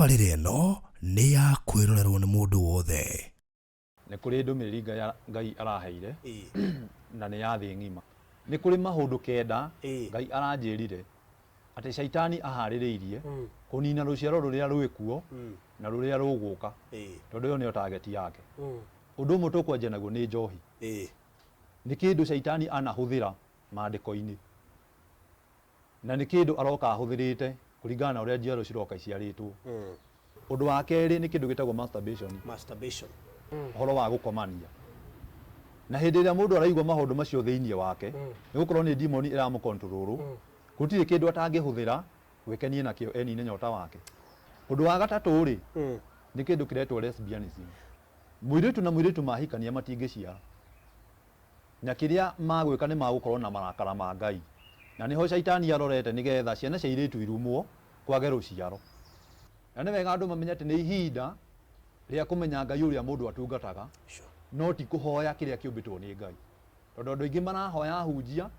Tabarĩra ĩno nĩ ya kwĩrorerwo nĩ mũndũ wothe. Nĩ kũrĩ ndũmĩrĩri Ngai araheire na nĩ ya thĩ ng'ima. Nĩ kũrĩ maũndũ kenda Ngai aranjĩrire atĩ caitani aharĩrĩirie kũnina rũciaro rũrĩa rwĩ kuo na rũrĩa rũgũka, tondũ ĩyo nĩyo target yake. Ũndũ ũmwe tũkwanjia naguo nĩ njohi. Nĩ kĩndũ caitani anahũthĩra maandĩko-inĩ. Na nĩ kĩndũ aroka ahũthĩrĩte kũringana na ũrĩa njiaro ciroka iciarĩtwo. Ũndũ wa kerĩ nĩ kĩndũ gĩtagwo masturbation. Masturbation. Ũhoro wa gũkomania. Na hĩndĩ ĩrĩa mũndũ araigua maũndũ macio thĩinĩ wake, nĩ gũkorwo nĩ demon ĩramũ control, gũtirĩ kĩndũ atangĩhũthĩra gwĩkenia nakĩo enine nyota wake. Ũndũ wa gatatũ-rĩ, nĩ kĩndũ kĩretwo lesbianism. Mũirĩtu na mũirĩtu mahikania matingĩciara. Na kĩrĩa magwĩka nĩ magũkorwo na marakara ma Ngai. Na nĩho Shaitani arorete nĩgetha ciana cia airĩtu irumwo, kwage rũciaro. Na nĩ wega andũ mamenye atĩ nĩ ihinda rĩa kũmenya Ngai ũrĩa mũndũ atungataga, no ti kũhoya kĩrĩa kĩũmbĩtwo nĩ Ngai. Tondũ andũ aingĩ marahoya ahunjia,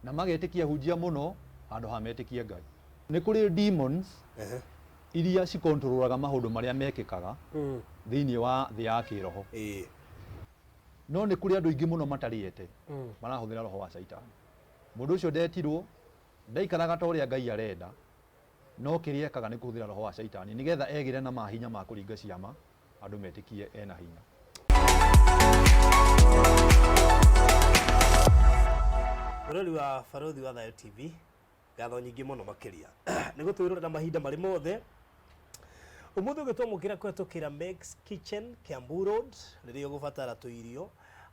na magetĩkia ahunjia mũno, handũ ha metĩkie Ngai. Nĩ kũrĩ demons iria cikontrolaga maũndũ marĩa mekĩkaga thĩinĩ wa thĩ ya kĩroho. No nĩ kũrĩ andũ aingĩ mũno matarĩete marahũthĩra roho wa Caitani. Mũndũ ũcio ndetirwo, ndaikaraga ta ũrĩa Ngai arenda, no kĩrĩa ekaga nĩ kũhũthĩra roho wa Caitani nĩgetha egĩre na mahinya ma kũringa ciama andũ metĩkie ena hinya. Mũrori wa Barũthi wa Thayũ TV, Ngatho nyingĩ mũno makĩria nĩ gũtwĩrorera mahinda marĩ mothe. Ũmũthĩ ũgĩtwamũkĩra kũhetũkĩra Meg's Kitchen, Kiambu Road, rĩrĩa ũgũbatara tũirio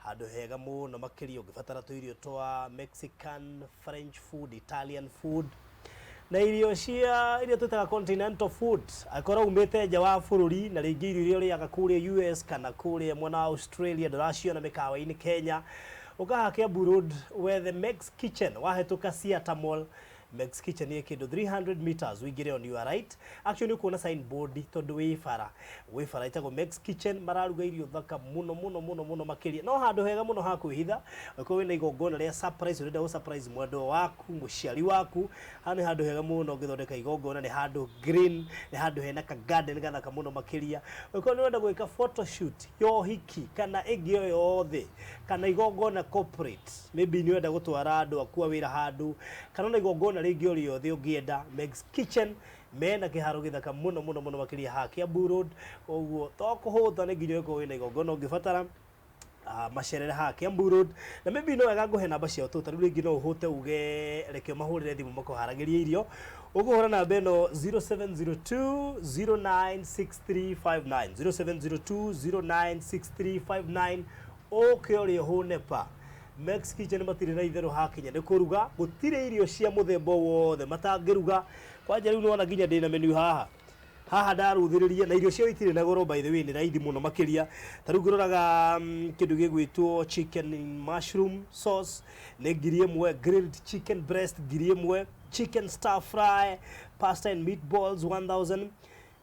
handũ hega mũno makĩria ũngĩbatara tũirio twa Mexican, French food, Italian food na irio cia iria twĩtaga continental food. Angĩkorwo umĩte nja wa bũrũri na rĩngĩ irio iria ũrĩaga kũrĩa US kana kũrĩa mwena wa Australia ndũraciona mĩkawa-inĩ Kenya, ũka haha Kiambu Road wethe Meg's Kitchen, wahĩtũka Siata Mall, Meg's Kitchen ĩ kĩndũ 300 meters ũingĩre on your right. Actually nĩ ũkuona sign board tondũ wĩ bara. Wĩ bara ĩtagwo Meg's Kitchen, mararuga irio thaka mũno mũno mũno mũno makĩria. No handũ hega mũno ha kwĩhitha, ũngĩkorwo wĩna igongona rĩa surprise, ũrenda gũ surprise mwendwa waku, mũciari waku, haha nĩ handũ hega mũno ũngĩthondeka igongona, nĩ handũ green, nĩ handũ hena ka garden gathaka mũno makĩria. Ũngĩkorwo nĩ ũrenda gwĩka photoshoot ya ũhiki kana ĩngĩ o yothe, kana igongona corporate, maybe nĩ ũrenda gũtwara andũ aku a wĩra handũ, kana ona igongona rĩngĩ o rĩothe ũngĩenda, Meg's Kitchen mena kĩharo gĩthaka mũno mũno mũno makĩria haha Kiambu Road, koguo to kũhũta nĩ nginya ũgĩkorwo wĩna igongona ũngĩbatara, macerere haha Kiambu Road. Na maybe no wega ngũhe namba ciao tũ, ta rĩu rĩngĩ no ũhũte uge reke ũmahũrĩre thimũ makũharagĩrie irio. Ũkũhũra namba ĩno 0702 096359, 0702 096359, ũke ũrĩe ũhũne pa. Meg's Kitchen matirĩ na itherũ hakinya nĩ kũruga, gũtirĩ irio cia mũthemba o wothe matangĩruga. Kwanja rĩu nĩwona nginya ndĩna menu haha. Haha ndarũthĩrĩria na irio ciao itirĩ na goro by the way, nĩ raithi mũno makĩria. Ta rĩu ngĩroraga kĩndũ gĩgwĩtwo chicken in mushroom sauce nĩ 1000, grilled chicken breast 1000, chicken stir fry, pasta and meatballs 1000.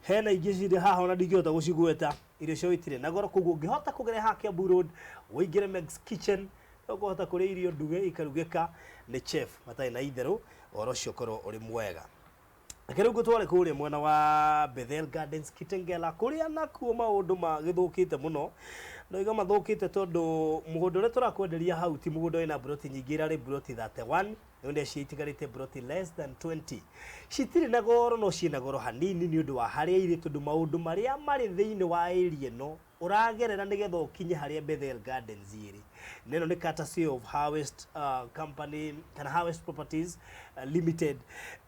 Hena ingĩ cirĩ haha ona ndingĩhota gũcigweta. Irio ciao itirĩ na goro, koguo ũngĩhota kũgera haha Kiambu Road ũingĩre Meg's Kitchen nĩ ũkũhota kũrĩa irio nduge ikarugĩka nĩ chef matarĩ na itherũ, ũhoro ũcio ũkorwo ũrĩ mwega. Reke rĩu ngũtware kũrĩa mwena wa Bethel Gardens Kitengela, kũrĩa nakuo maũndũ magĩthũkĩte mũno. Ndoiga mathũkĩte tondũ mũgũnda ũrĩa tũrakwenderia hau ti mũgũnda wĩna mburoti nyingĩ, ĩrarĩ mburoti 31, rĩu nĩ itigarĩte mburoti less than 20. Citirĩ na goro no ciĩna goro hanini nĩ ũndũ wa harĩa irĩ, tondũ maũndũ marĩa marĩ thĩinĩ wa area ĩno ũragerera nĩgetha ũkinye harĩa Bethel Gardens ĩrĩ. Na ĩno nĩ courtesy of Harvest Company kana Harvest Properties Limited.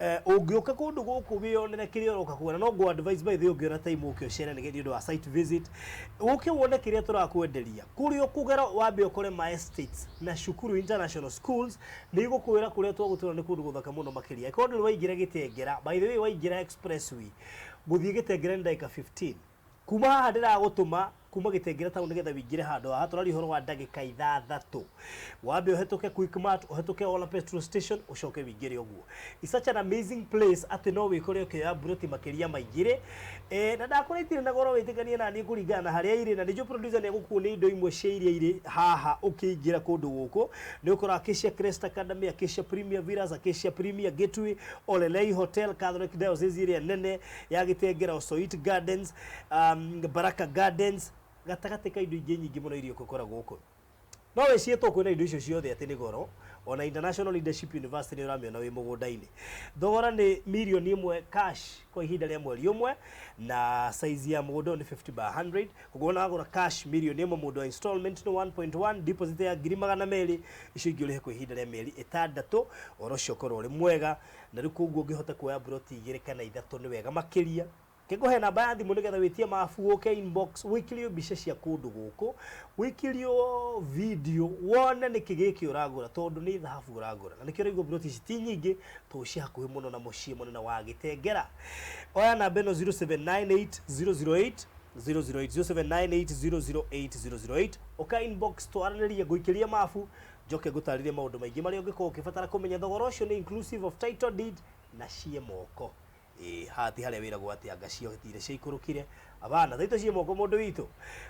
Ũngĩũka kũndũ gũkũ wĩyonere kĩrĩa ũroka kuona, no ngũ advise by the way ũngĩona time ũke ũcere nĩ ũndũ wa site visit, ũke wone kĩrĩa tũrakwenderia. Kũrĩa ũkũgera wambe ũkore ma estates na cukuru international schools, nĩ igũkwĩra kũrĩa twagũtwara nĩ kũndũ gũthaka mũno makĩria. Angĩkorwo ndũrĩ waingĩra Gĩtengera, by the way waingĩra expressway, gũthiĩ Gĩtengera nĩ ndagĩka 15. Kuma haha ndĩragũtũma Kuma Gĩtengera town nĩgetha wĩingĩre handũ haha tũraria ũhoro wa ndagĩka 6 wambe ũhetũke Quickmart, ũhetũke Ola petrol station, ũcoke wĩingĩre ũguo. It's such an amazing place atĩ no wĩkore ũkĩoya mburoti makĩria ma 2 na ndakũra itirĩ na goro, wĩtĩkanie na niĩ kũringana na harĩa irĩ. Na nĩnjũĩ producer nĩ egũkuonia indo imwe cia iria irĩ haha. Ũkĩingĩra kũndũ gũkũ nĩ ũkora Acacia Crest Academy, Acacia Premier Villas, Acacia Premier Gateway, Olelei Hotel, Catholic Diocese ĩrĩa nene ya Gĩtengera, Osoit Gardens, Baraka Gardens, gatagatĩ ka indo ingĩ nyingĩ mũno iria ũgũkora gũkũ. No wĩciĩtwo kwĩna indo icio ciothe atĩ nĩ goro. Ona International Leadership University nĩ ũramĩona wĩ mũgũnda-inĩ. Thogora nĩ 1 million cash kwa ihinda rĩa mweri ũmwe, na size ya mũgũnda ũyũ nĩ 50 by 100. Koguo ona wagũra cash 1 million, mũndũ wa installment nĩ 1.1, deposit ya 200,000, icio ingĩ ũrĩhe kwa ihinda rĩa mĩeri 6. Ũhoro ũcio ũkorwo ũrĩ mwega. Na rĩu koguo ũngĩhota kuoya mburoti 2 kana 3 nĩ wega makĩria. Kĩngũhe namba ya thimũ nĩgetha wĩtie mabu, ũke inbox, wĩkĩrio mbica cia kũndũ gũkũ, wĩkĩrio video wone nĩkĩ gĩkĩ ũragũra, tondũ nĩ thahabu ũragũra. Na nĩkĩo ũraigua mburoti ici ti nyingĩ, tondũ ci hakuhĩ mũno na mũciĩ mũnene wa Gĩtengera. Oya namba ĩno, 0798 008 008, 0798 008 008. Ũka inbox twaranĩrie, ngũikĩrie mabu, njoke ngũtarĩrie maũndũ maingĩ marĩa ũngĩkorwo ũkĩbatara kũmenya. Thogora ũcio nĩ inclusive of title deed na ciĩ moko. Ĩĩ, haha ti harĩa wĩragwo atĩ anga ciotire ciaikũrũkire abana taito ciĩ moko mũndũ witũ.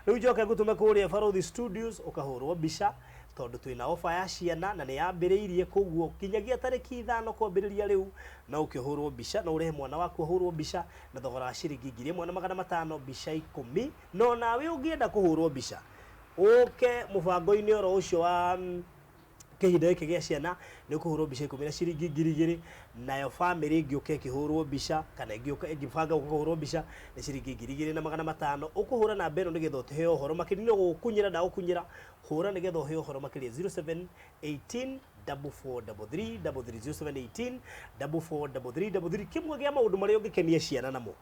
Rĩu njoke ngũtũme kũrĩa Barothi Studios ũkahũrwo mbica, tondũ twĩna ofa ya ciana na nĩ yambĩrĩirie. Koguo kinyagia tarĩki 5 kwambĩrĩria rĩu no ũkĩhũrwo mbica, no ũrehe mwana waku ahũrwo mbica na thogora wa ciringi 1500, mbica 10. No nawe ũngĩenda kũhũrwo mbica ũke mũbango-inĩ oro ũcio wa kĩhinda gĩkĩ gĩa ciana, nĩ ũkũhũrwo mbica 10 na ciringi 2000. Nayo bamĩrĩ ĩngĩũka ĩkĩhũrwo mbica kana ĩngĩũka ĩngĩbanga gũka kũhũrwo mbica nĩ ciringi 2500. Ũkũhũra namba ĩno nĩgetha ũtũhe ũhoro makĩria. No gũgũkunyĩra ndagũkunyĩra, hũra nĩgetha ũheo ũhoro makĩria, 0718 4433 33, 0718 4433 33. Kĩmwe gĩa maũndũ marĩa ũngĩkenia ciana namo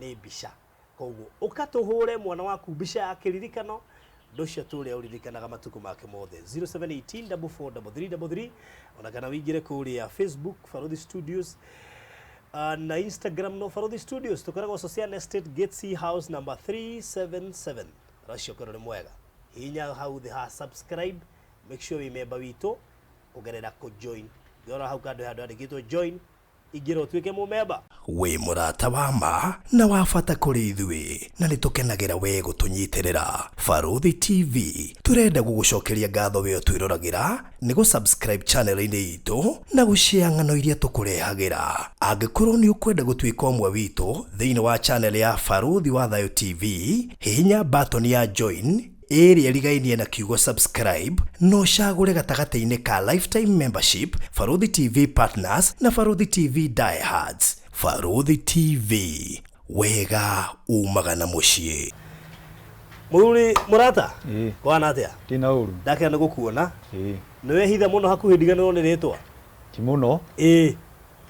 nĩ mbica. Koguo ũkatũhũre mwana waku mbica ya kĩririkano, ũndũ ũcio tũrĩa ũririkanaga matukũ make mothe. 0718 443333, ona kana wĩingĩre kũrĩa Facebook Barothi Studios, na Instagram no Barothi Studios. Tũkoragwo Socian Estate, Gate C, house number 377. Ũcio ũkorwo nĩ mwega. Hihinya hau thĩ ha subscribe, make sure wĩ member witũ kũgerera kũ join. Ngĩrora hau kando handũ handĩkĩtwo join, ingĩra ũtuĩke mũmemba. Wĩ mũrata wa ma na wa bata kũrĩ ithuĩ, na nĩ tũkenagĩra we gũtũnyitĩrĩra. Barothi TV tũrenda gũgũcokeria ngatho we ũtwĩroragĩra nĩ gũ subscribe channel-inĩ itũ na gũshare ng'ano iria tũkũrehagĩra. Angĩkorwo nĩ ũkwenda gũtuĩka ũmwe witũ thĩinĩ wa channel ya Barothi wa Thayo TV, hihinya button ya join ĩrĩa ĩrigainie na kiugo subscribe, no ũcagũre gatagatĩ-inĩ ka lifetime membership, Barothi TV partners na Barothi TV diehards. Barothi TV, wega umaga na mũciĩ. Mũthuri mũrata. Ĩĩ. Kwana atĩa? Tina ũru. Ndakena nĩ gũkuona. Ĩĩ. Nĩ wehitha mũno hakuhĩ ndiganĩrwo nĩ rĩtwa. Ti mũno. Ĩĩ.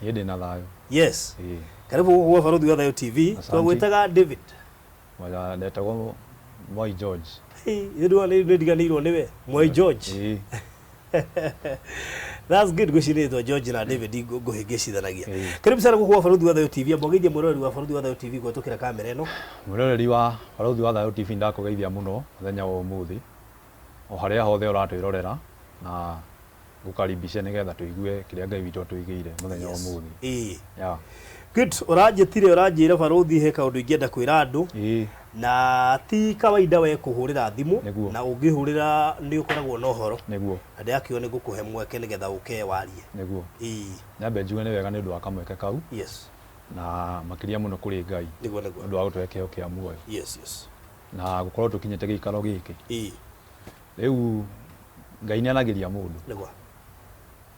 Niĩ ndĩna thayũ. Yes. Ĩĩ. Karibu gũkũ gwa Barothi wa Thayo TV. Asante. Twagwĩtaga David. Mwaja ndetagwo Mwai George. Ĩ nĩ ndiganĩirwo nĩwe Mwai George. Ĩĩ. That's good. Gwĩcirĩtwo George na David ngũhĩngĩcithanagia. Ĩĩ. Karibu sana gũkũ gwa Barothi wa Thayo TV. Ambogithia mwĩroreri wa Barothi wa Thayo TV kũhetũkĩra kamera ĩno. Mwĩroreri wa Barothi wa Thayo TV, ndakũgeithia mũno mũthenya wa ũmũthĩ o harĩa hothe ũratwĩrorera, na ngũkaribishe nĩgetha tũigue kĩrĩa Ngai witũ atũigĩire mũthenya wa ũmũthĩ. Ĩĩ. Yeah. Good. Ũranjĩtire ũranjĩra, Barothi, he kaũndũ ingĩenda kwĩra andũ. Ĩĩ. Na ti kawaida we kũhũrĩra thimũ. Nĩguo. Na ũngĩhũrĩra nĩ ũkoragwo na ũhoro. Nĩguo. Na ndĩrakiuga nĩ ngũkũhe mweke nĩgetha ũke warie. Nĩguo. Ĩĩ. Nyambe njuge nĩ wega nĩ ũndũ wa kamweke kau, na makĩria mũno kũrĩ Ngai Nĩguo. nĩ ũndũ wa gũtũhe kĩheo kĩa muoyo na gũkorwo tũkinyĩte gĩikaro gĩkĩ. Rĩu Ngai nĩ anagĩria mũndũ,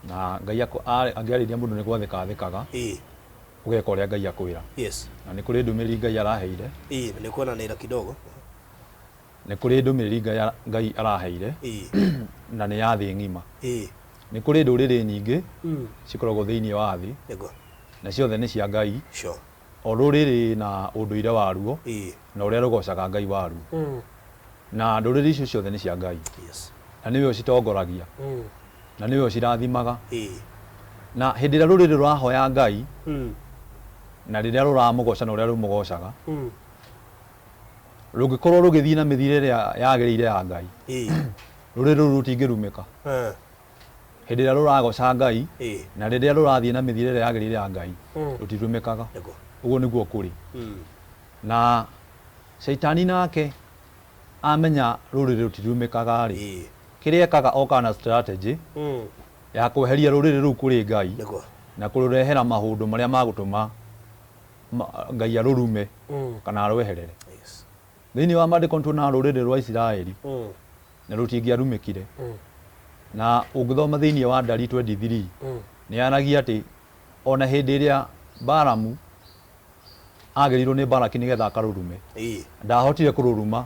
na Ngai angĩarĩria mũndũ nĩ gwathĩka athĩkaga, ũgeka ũrĩa Ngai akwĩra. Na nĩ kũrĩ ndũmĩrĩri Ngai araheire. Ĩĩ, nĩ kuonanĩra kidogo. Nĩ kũrĩ ndũmĩrĩri Ngai araheire, na nĩ ya thĩ ng'ima. Nĩ kũrĩ ndũrĩrĩ nyingĩ cikoragwo thĩinĩ wa thĩ, na ciothe nĩ cia Ngai. O rũrĩrĩ na ũndũire waruo na ũrĩa rũgocaga Ngai waruo, na ndũrĩrĩ icio ciothe nĩ cia Ngai, na nĩwe ũcitongoragia na nĩwe ũcirathimaga. Na hĩndĩ ĩrĩa rũrĩrĩ rũrahoya Ngai na rĩrĩa rũramũgoca na ũrĩa rũmũgocaga, Rũngĩkorwo rũgĩthiĩ na mĩthiĩre ĩrĩa yagĩrĩire ya Ngai, rũrĩrĩ rũu rũtingĩrumĩka. Hĩndĩ ĩrĩa rũragoca Ngai na rĩrĩa rũrathiĩ na mĩthiĩre ĩrĩa yagĩrĩire ya Ngai, rũtirumĩkaga. Ũguo nĩguo kũrĩ. Na Shaitani nake amenya rũrĩrĩ rũtirumĩkaga rĩ, kĩrĩa ekaga okaga na strategy ya kweheria rũrĩrĩ rũu kũrĩ Ngai na kũrũrehera maũndũ marĩa magũtũma Ngai arũrume kana arweherere. Thĩinĩ wa maandĩko nĩtuonaga rũrĩrĩ rwa Isiraeli na rũtingĩarumĩkire. Na ũngĩthoma thĩinĩ wa Ndari 23 nĩ yaragia atĩ ona hĩndĩ ĩrĩa Balamu agĩrĩirwo nĩ Balaki nĩgetha akarũrume, ndahotire kũrũruma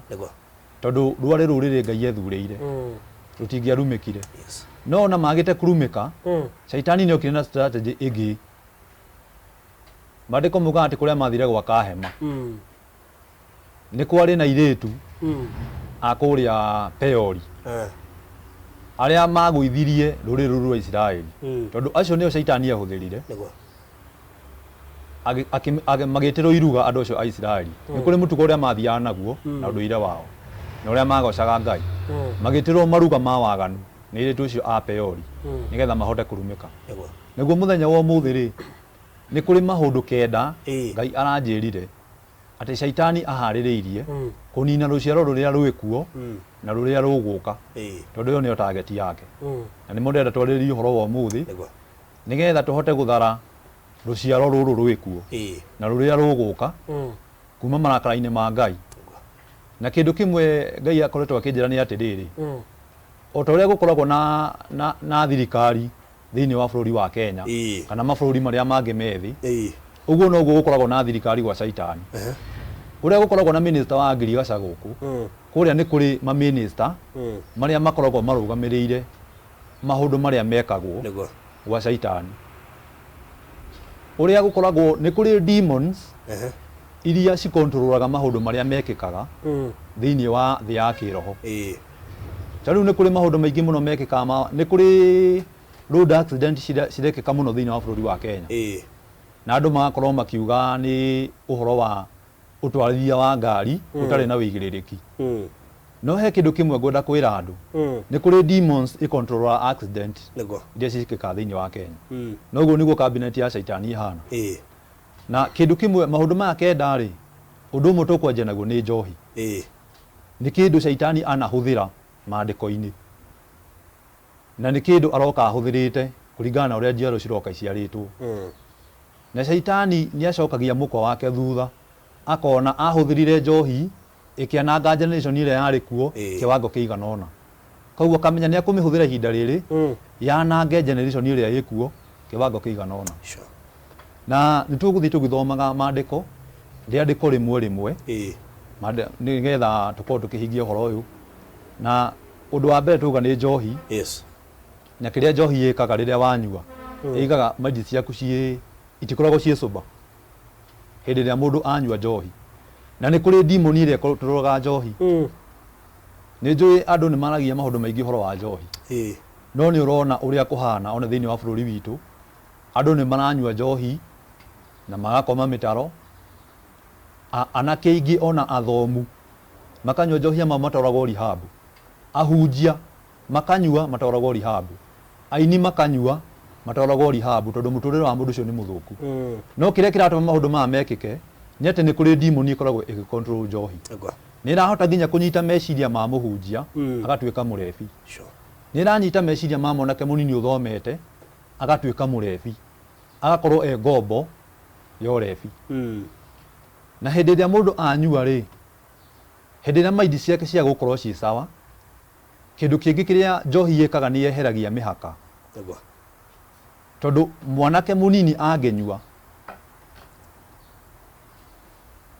tondũ rwarĩ rũrĩrĩ Ngai ethurĩire, rũtingĩarumĩkire. No ona magĩte kũrumĩka, Shaitani nĩ okire na strategy ĩngĩ. Maandĩko maugaga atĩ kũrĩa mathire gwaka hema nĩ kwarĩ na airĩtu a kũrĩa Peori arĩa magũithirie rũrĩrĩ rũu rwa Isiraeli, tondũ acio nĩo Shaitani ahũthĩrire magĩtĩrwo iruga andũ acio a Isiraeli. Nĩ kũrĩ mũtugo ũrĩa mathiaga naguo na ũndũire wao na ũrĩa magocaga Ngai, magĩtĩrwo maruga ma waganu nĩ airĩtu acio a Peori nĩgetha mahote kũrumĩka. Naguo mũthenya wa ũmũthĩ rĩ, nĩ kũrĩ maũndũ kenda Ngai aranjĩrire atĩ Shaitani aharĩrĩirie kũnina rũciaro rũrĩa rwĩ kuo na rũrĩa rũgũka, tondũ ĩyo nĩyo target yake. Na nĩmo ndĩrenda twarĩrĩrie ũhoro wa ũmũthĩ nĩgetha tũhote gũthara rũciaro rũrũ rwĩ kuo na rũrĩa rũgũka kuma marakara-inĩ ma Ngai. Na kĩndũ kĩmwe Ngai akoretwo akĩnjĩra nĩ atĩrĩrĩ, o ta ũrĩa gũkoragwo na, na, na thirikari thĩinĩ wa bũrũri wa Kenya kana mabũrũri marĩa mangĩ me thĩ, ũguo noguo gũkoragwo na thirikari gwa Caitani. Kũrĩa gũkoragwo na minister wa ngirigaca gũkũ, kũrĩa nĩ kũrĩ ma minister marĩa makoragwo marũgamĩrĩire maũndũ marĩa mekagwo gwa Caitani. Ũrĩa gũkoragwo nĩ kũrĩ demons iria cikontrolaga maũndũ marĩa mekĩkaga thĩinĩ wa thĩ ya kĩroho. Ta rĩu nĩ kũrĩ maũndũ maingĩ mũno mekĩkaga ma, nĩ kũrĩ road accident cirekĩka mũno thĩinĩ wa bũrũri wa Kenya. Na andũ magakorwo makiuga nĩ ũhoro wa ũtwarithia wa ngari ũtarĩ na ũigĩrĩrĩki. No he kĩndũ kĩmwe ngwenda kwĩra andũ, nĩ kũrĩ demons icontrolaga accident iria ciĩkĩkaga thĩinĩ wa Kenya. Na ũguo nĩguo cabinet ya Caitani ĩhana. Na kĩndũ kĩmwe, maũndũ maya kenda rĩ, ũndũ ũmwe tũkwanjia naguo nĩ njohi. Nĩ kĩndũ Caitani anahũthĩra maandĩko-inĩ, na nĩ kĩndũ aroka ahũthĩrĩte kũringana na ũrĩa njiaro ciroka iciarĩtwo. Na Caitani nĩ acokagia mũkwa wake thutha, akona ahũthĩrire njohi ĩkĩananga generation ĩrĩa yarĩ kuo kĩwango kĩigana ũna. Koguo akamenya nĩ ekũmĩhũthĩra ihinda rĩrĩ yanange generation ĩrĩa ĩkuo kĩwango kĩigana ũna. Na nĩ tũgũthiĩ tũgĩthomaga maandĩko, rĩandĩko rĩmwe rĩmwe, nĩgetha tũkorwo tũkĩhingia ũhoro ũyũ. Na ũndũ wa mbere tũuga nĩ njohi. Na kĩrĩa njohi ĩkaga rĩrĩa wanyua, ĩigaga mind ciaku ciĩ, itikoragwo ciĩ sober hĩndĩ ĩrĩa mũndũ anyua njohi. Na nĩ kũrĩ demon ĩrĩa ĩkontrolaga njohi. Nĩ njũĩ andũ nĩ maragia maũndũ maingĩ ũhoro wa njohi. No nĩ ũrona ũrĩa kũhana ona thĩinĩ wa bũrũri witũ, andũ nĩ maranyua njohi na magakoma mĩtaro, anake aingĩ ona athomu makanyua njohi amwe matwaragwo rehab, ahunjia makanyua matwaragwo rehab, aini makanyua matwaragwo rehab tondũ mũtũrĩre wa mũndũ ũcio nĩ mũthũku. No kĩrĩa kĩratũma maũndũ maya mekĩke nĩ atĩ nĩ kũrĩ demon ĩkoragwo ĩgĩ control njohi. Nĩ ĩrahota nginya kũnyita meciria ma mũhunjia agatuĩka mũrebi. Nĩ ĩranyita meciria ma mwanake mũnini ũthomete agatuĩka mũrebi, agakorwo e ngombo ya ũrebi. Na hĩndĩ ĩrĩa mũndũ anyua rĩ, hĩndĩ ĩrĩa mind ciake cia gũkorwo ciĩ sawa, kĩndũ kĩngĩ kĩrĩa njohi ĩkaga nĩ yeheragia mĩhaka. Tondũ mwanake mũnini angĩnyua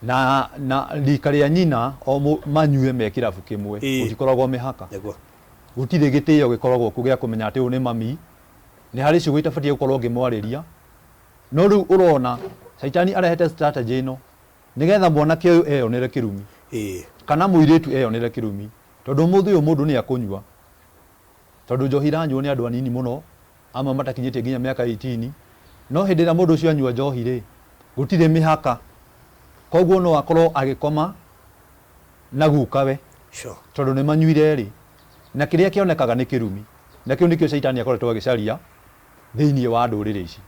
na na rika rĩa nyina o manyue me kĩrabu kĩmwe, gũtikoragwo mĩhaka. Gũtirĩ gĩtĩo gĩkoragwo kuo gĩa kũmenya atĩ ũyũ nĩ mami, nĩ harĩ ciugo itabatiĩ gũkorwo ngĩmwarĩria. No rĩu ũrona Caitani arehete strategy ĩno nĩgetha mwanake ũyũ eyonere kĩrumi kana mũirĩtu eyonere kĩrumi, tondũ ũmũthĩ ũyũ mũndũ nĩ akũnyua, tondũ njohi iranyuo nĩ andũ anini mũno, amwe matakinyĩtie nginya mĩaka 18. No hĩndĩ ĩrĩa mũndũ ũcio anyua njohi rĩ, gũtirĩ mĩhaka, koguo no akorwo agĩkoma Na gukawe. Tondũ nĩ manyuire erĩ, na kĩrĩa kĩonekaga nĩ kĩrumi, na kĩu nĩkĩo Shaitani akoretwo agĩcaria thĩinĩ wa ndũrĩrĩ ici.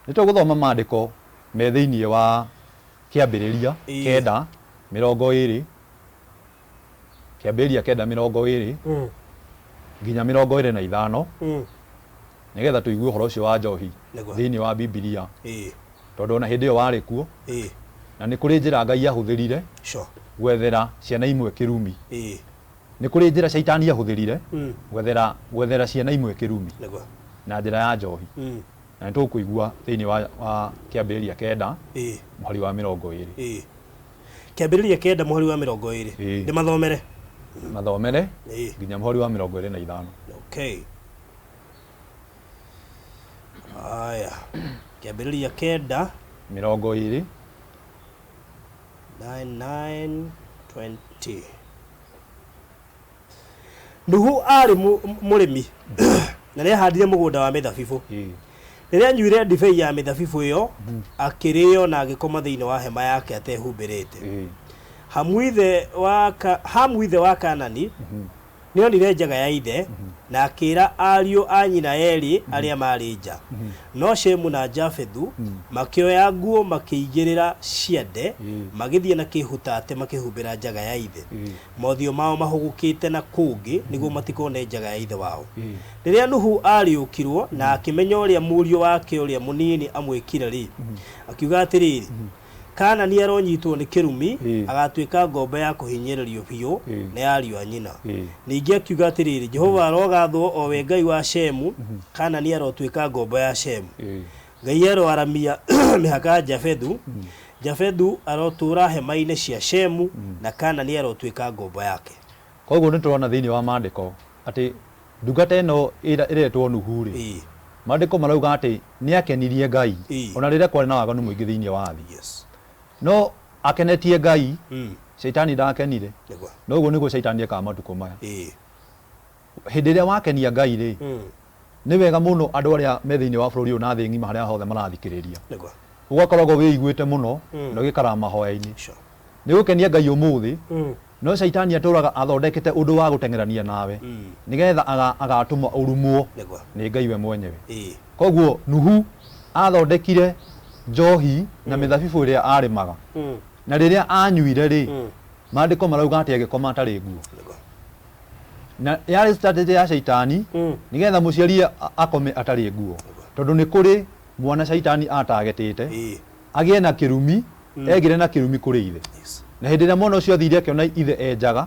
Nĩ tũgũthoma maandĩko me thĩinĩ wa Kĩambĩrĩria 9:20, Kĩambĩrĩria 9:20 nginya 25, nĩgetha tũigue ũhoro ũcio wa njohi thĩinĩ wa Bibilia, tondũ ona hĩndĩ ĩyo warĩ kuo, na nĩ kũrĩ njĩra Ngai ahũthĩrire gwethera ciana imwe kĩrumi. Nĩ kũrĩ njĩra Shaitani ahũthĩrire gwethera gwethera ciana imwe kĩrumi na njĩra ya njohi. Na nĩ tũkũigua thĩinĩ wa, wa Kĩambĩrĩria 9 mũhari wa 20. Kĩambĩrĩria 9 mũhari wa 20. Ndĩmathomere. Mathomere nginya mũhari wa 25. Okay. Aya. Kĩambĩrĩria 9 20. 9 9 20. Nuhu aarĩ mũrĩmi na nĩahandire mũgũnda wa mĩthabibũ. Rĩrĩa anyuire ndibei ya mĩthabibũ ĩyo, akĩrĩĩo na agĩkoma thĩinĩ wa hema yake atehumbĩrĩte. Hamu ithe wa Hamu ithe wa Kaanani nĩonire njaga ya ithe, na akĩĩra ariũ a nyina eerĩ arĩa maarĩ nja. No Shemu na Jafethu makĩoya nguo makĩigĩrĩra ciande, magĩthiĩ na kĩĩhutate makĩhumbĩra njaga ya ithe. Mothiũ mao mahũgũkĩte na kũngĩ nĩguo matikone njaga ya ithe wao. Rĩrĩa Nuhu aarĩũkirwo na akĩmenya ũrĩa mũriũ wake ũrĩa mũnini amwĩkire-rĩ, akiuga atĩrĩrĩ, Kaanani aronyitwo nĩ kĩrumi, agatuĩka ngombo ya kũhinyĩrĩrio biũ nĩ ariũ a nyina. Ningĩ akiuga atĩrĩrĩ, Jehova arogathwo, o we Ngai wa Shemu, Kaanani arotuĩka ngombo ya Shemu. Ngai aroaramia mĩhaka ya Jafethu, Jafethu arotũũra hema-inĩ cia Shemu, na Kaanani arotuĩka ngombo yake. Koguo nĩ tũrona thĩinĩ wa maandĩko atĩ ndungata ĩno ĩretwo Nuhu-rĩ, maandĩko marauga atĩ nĩ akenirie Ngai ona rĩrĩa kwarĩ na waganu mũingĩ thĩinĩ wa thĩ. No akenetie Ngai, Shaitani ndakenire. Na ũguo nĩguo Shaitani ekaga matukũ maya. Hĩndĩ ĩrĩa wakenia Ngai-rĩ, nĩ wega mũno andũ arĩa me thĩinĩ wa bũrũri ũyũ na thĩ ng'ima harĩa hothe marathikĩrĩria, ũgakoragwo wĩiguĩte mũno na ũgĩikaraga mahoya-inĩ. Nĩ ũgũkenia Ngai ũmũthĩ, no Shaitani atũraga athondekete ũndũ wa gũteng'erania nawe nĩgetha agatũma ũrumwo nĩ Ngai we mwenyewe. Koguo Nuhu athondekire njohi na mĩthabibũ ĩrĩa arĩmaga, na rĩrĩa anyuire-rĩ, maandĩko marauga atĩ agĩkoma atarĩ nguo. Na yarĩ strategy ya Shaitani nĩgetha mũciari akome atarĩ nguo, tondũ nĩ kũrĩ mwana Shaitani atagetĩte agĩe na kĩrumi, egĩre na kĩrumi kũrĩ ithe. Na hĩndĩ ĩrĩa mwana ũcio athire akĩona ithe e njaga,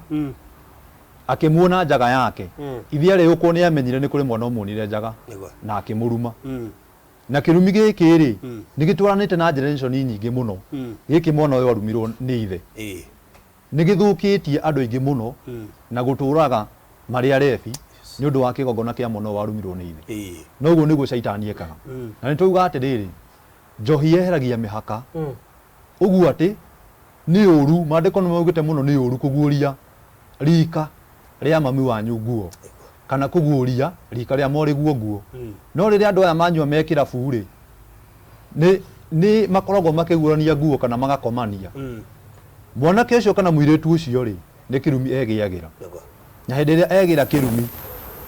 akĩmuona njaga yake, ithe arĩũkwo nĩ amenyire nĩ kũrĩ mwana ũmuonire njaga na akĩmũruma. Na kĩrumi gĩkĩ-rĩ, nĩ gĩtwaranĩte na generation nyingĩ mũno, gĩkĩ mwana ũyũ arumirwo nĩ ithe. Nĩ gĩthũkĩtie andũ aingĩ mũno na gũtũraga marĩ arebi nĩ ũndũ wa kĩgongona kĩa mwana ũyũ warumirwo nĩ ithe. Na ũguo nĩguo Shaitani ekaga. Na nĩ twauga atĩrĩrĩ, njohi yeheragia mĩhaka. Ũguo atĩ nĩ ũru, maandĩko nĩ maugĩte mũno nĩ ũru kũguũria rika rĩa mami wanyu nguo kana kũguũria rika rĩa mwarĩguo nguo. No rĩrĩa andũ aya manyua me kĩrabu-rĩ, nĩ nĩ makoragwo makĩguũrania nguo kana magakomania. Mwanake ũcio kana mũirĩtu ũcio-rĩ, nĩ kĩrumi egĩagĩra. Na hĩndĩ ĩrĩa egĩra kĩrumi,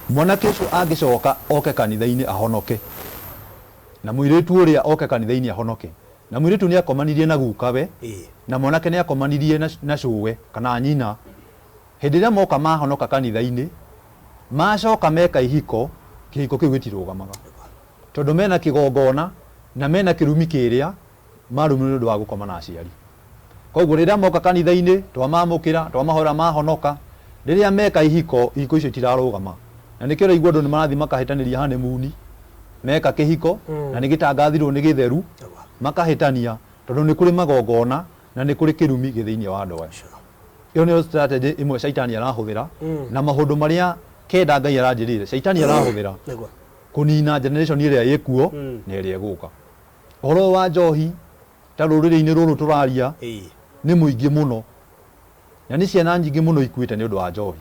mwanake ũcio angĩcoka oke kanitha-inĩ ahonoke, na mũirĩtu ũrĩa oke kanitha-inĩ ahonoke, na mũirĩtu nĩ akomanirie na gukawe, na mwanake nĩ akomanirie na, na cũwe kana nyina, hĩndĩ ĩrĩa moka mahonoka kanitha-inĩ, macoka meka ihiko, kĩhiko kĩu gĩtirũgamaga. Tondũ mena kĩgongona na mena kĩrumi kĩrĩa marumirwo nĩ ũndũ wa gũkoma na aciari. Koguo rĩrĩa moka kanitha-inĩ, twamamũkĩra, twamahoera mahonoka, rĩrĩa meka ihiko, ihiko icio itirarũgama. Na nĩkĩo ũraigua andũ nĩ marathiĩ makahĩtanĩria honeymoon, meka kĩhiko, na nĩ gĩtangathirwo nĩ gĩtheru, makahĩtania, tondũ nĩ kũrĩ magongona na nĩ kũrĩ kĩrumi gĩ thĩinĩ wa andũ aya. Ĩyo nĩyo strategy ĩmwe caitani arahũthĩra, na maũndũ marĩa kenda Ngai aranjĩrĩire, caitani arahũthĩra kũnina generation ĩrĩa ĩkuo na ĩrĩa ĩgũka. Ũhoro ũyũ wa njohi ta rũrĩrĩ-inĩ rũrũ tũraria nĩ mũingĩ mũno, na nĩ ciana nyingĩ mũno ikuĩte nĩ ũndũ wa njohi.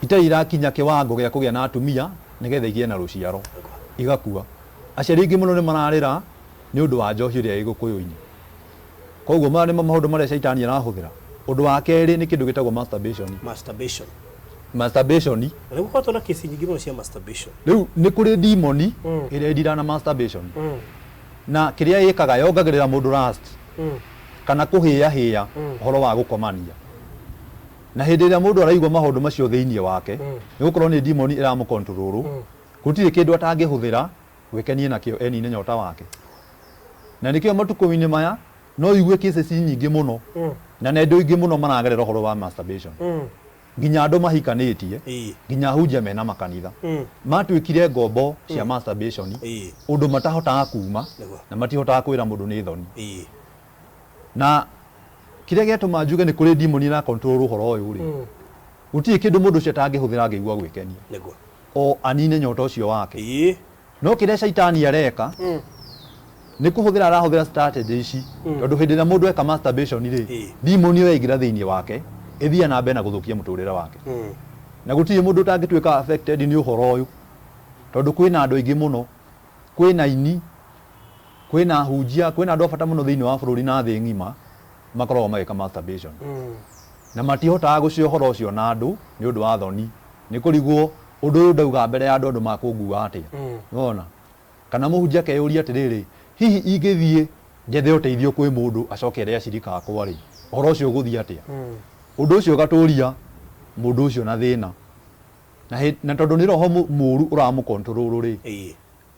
Itarĩ irakinya kĩwango gĩa kũgĩa na atumia nĩgetha igĩe na rũciaro, igakua. Aciari aingĩ mũno nĩ mararĩra nĩ ũndũ wa njohi ĩrĩa ĩ Gĩkũyũ-inĩ. Koguo maya nĩmo maũndũ marĩa caitani arahũthĩra. Ũndũ wa kerĩ nĩ kĩndũ gĩtagwo masturbation. Masturbation. Masturbation. Na nĩ gũkoretwo na kesi nyingĩ mũno cia masturbation. Rĩu nĩ kũrĩ demon ĩrĩa ĩndiraga na masturbation. Na kĩrĩa ĩkaga yongagĩrĩra mũndũ lust kana kũhĩahĩa ũhoro wa gũkomania. Na hĩndĩ ĩrĩa mũndũ araigua maũndũ macio thĩinĩ wake, nĩ gũkorwo nĩ demon ĩramũ control, gũtirĩ kĩndũ atangĩhũthĩra gwĩkenia nakĩo enine nyota wake. Na nĩkĩo matukũ-inĩ maya no ũigue cases nyingĩ mũno na nĩ andũ aingĩ mũno maragerera ũhoro wa masturbation. Nginya andũ mahikanĩtie, nginya ahunjia mena makanitha matuĩkire ngombo cia masturbation, ũndũ matahotaga kuma na matihotaga kwĩra mũndũ nĩ thoni. Na kĩrĩa gĩatũma njuge nĩ kũrĩ demon ĩra control ũhoro ũyũ rĩ, gũtirĩ kĩndũ mũndũ ũcio atangĩhũthĩra angĩigua gwĩkenia o anine nyota ũcio wake. No kĩrĩa caitani areka nĩ kũhũthĩra arahũthĩra strategy ici, tondũ hĩndĩ ĩrĩa mũndũ eka masturbation rĩ, demon ĩyo yaingĩra thĩinĩ wake ĩthiaga na mbere na gũthũkia mũtũrĩre wake. Na gũtirĩ mũndũ ũtangĩtuĩka affected nĩ ũhoro ũyũ, tondũ kwĩna andũ aingĩ mũno, kwĩna aini, kwĩna ahunjia, kwĩna andũ a bata mũno thĩinĩ wa bũrũri na thĩ ng'ima makoragwo magĩka masturbation. Na matihotaga gũcia ũhoro ũcio na andũ nĩ ũndũ wa thoni, nĩ kũrigwo ũndũ ũyũ ndauga mbere ya andũ, andũ makũngua atĩa. Nĩwona? Kana mũhunjia akeyũria atĩrĩrĩ, hihi ingĩthiĩ njethe ũteithio kwĩ mũndũ acoke ere acirika akwa rĩ, ũhoro ũcio ũgũthiĩ atĩa? Ũndũ ũcio ũgatũria mũndũ ũcio na thĩna. Na tondũ nĩ roho mũru ũramũ control rĩ,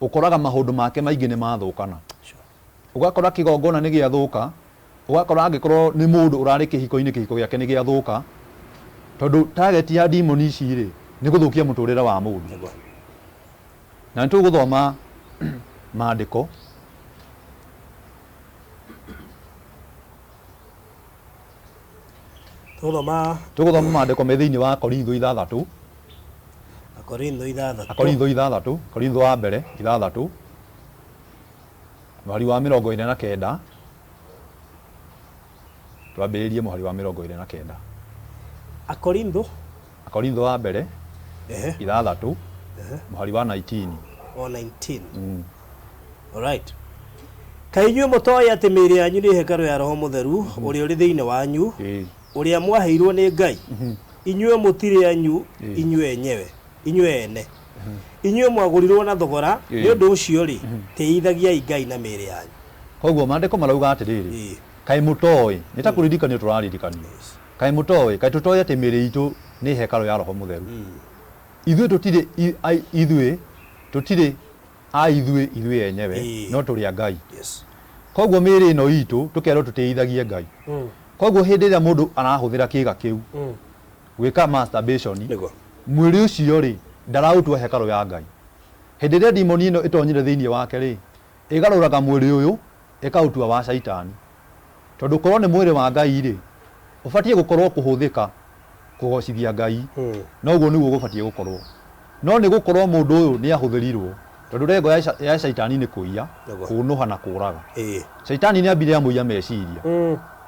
ũkoraga maũndũ make maingĩ nĩ mathũkana. Ũgakora kĩgongona nĩ gĩathũka, ũgakora angĩkorwo nĩ mũndũ ũrarĩ kĩhiko-inĩ, kĩhiko gĩake nĩ gĩathũka, tondũ target ya demon ici rĩ, nĩ gũthũkia mũtũrĩre wa mũndũ. Na nĩ tũgũthoma maandĩko. Tũgũthoma maandĩko me thĩinĩ wa Korintho 6. Akorintho 6. Akorintho 6, Korintho wa mbere 6, mũhari wa 49. Twambĩrĩrie mũhari wa 49. Akorintho? Akorintho wa mbere 6, mũhari wa 19. O 19. Alright. Kaĩ inyuĩ mũtoĩ atĩ mĩĩrĩ yanyu nĩ hekarũ ya Roho Mũtheru ũrĩa ũrĩ thĩinĩ wanyu, ũrĩa mwaheirwo nĩ Ngai? Inyuĩ mũtirĩ anyu inyuĩ enyewe, inyuĩ ene. Inyuĩ mwagũrirwo na thogora, nĩ ũndũ ũcio rĩ, tĩithagiai Ngai na mĩĩrĩ yanyu. Koguo maandĩko marauga atĩrĩrĩ, kaĩ mũtoĩ, nĩ ta kũririkanio tũraririkanio. Kaĩ mũtoĩ, kaĩ tũtoĩ atĩ mĩĩrĩ itũ nĩ hekarũ ya Roho Mũtheru. Ithuĩ tũtirĩ ithuĩ tũtirĩ a ithuĩ ithuĩ enyewe, no tũrĩ a Ngai. Koguo mĩĩrĩ ĩno itũ tũkerwo tũtĩithagie Ngai. Koguo hĩndĩ ĩrĩa mũndũ arahũthĩra kĩga kĩu gwĩka masturbation, mwĩrĩ ũcio rĩ ndaraũtua hekarũ ya Ngai. Hĩndĩ ĩrĩa demon ĩno ĩtonyire thĩinĩ wake rĩ, ĩgarũraga mwĩrĩ ũyũ ĩkaũtua wa caitani. Tondũ korwo nĩ mwĩrĩ wa Ngai rĩ, ũbatiĩ gũkorwo kũhũthĩka kũgocithia Ngai. Noguo nĩguo gũbatiĩ gũkorwo. No nĩ gũkorwo mũndũ ũyũ nĩ ahũthĩrirwo, tondũ lengo ya caitani nĩ kũiya, kũnũha na kũraga. Caitani nĩ ambire amũiya meciria.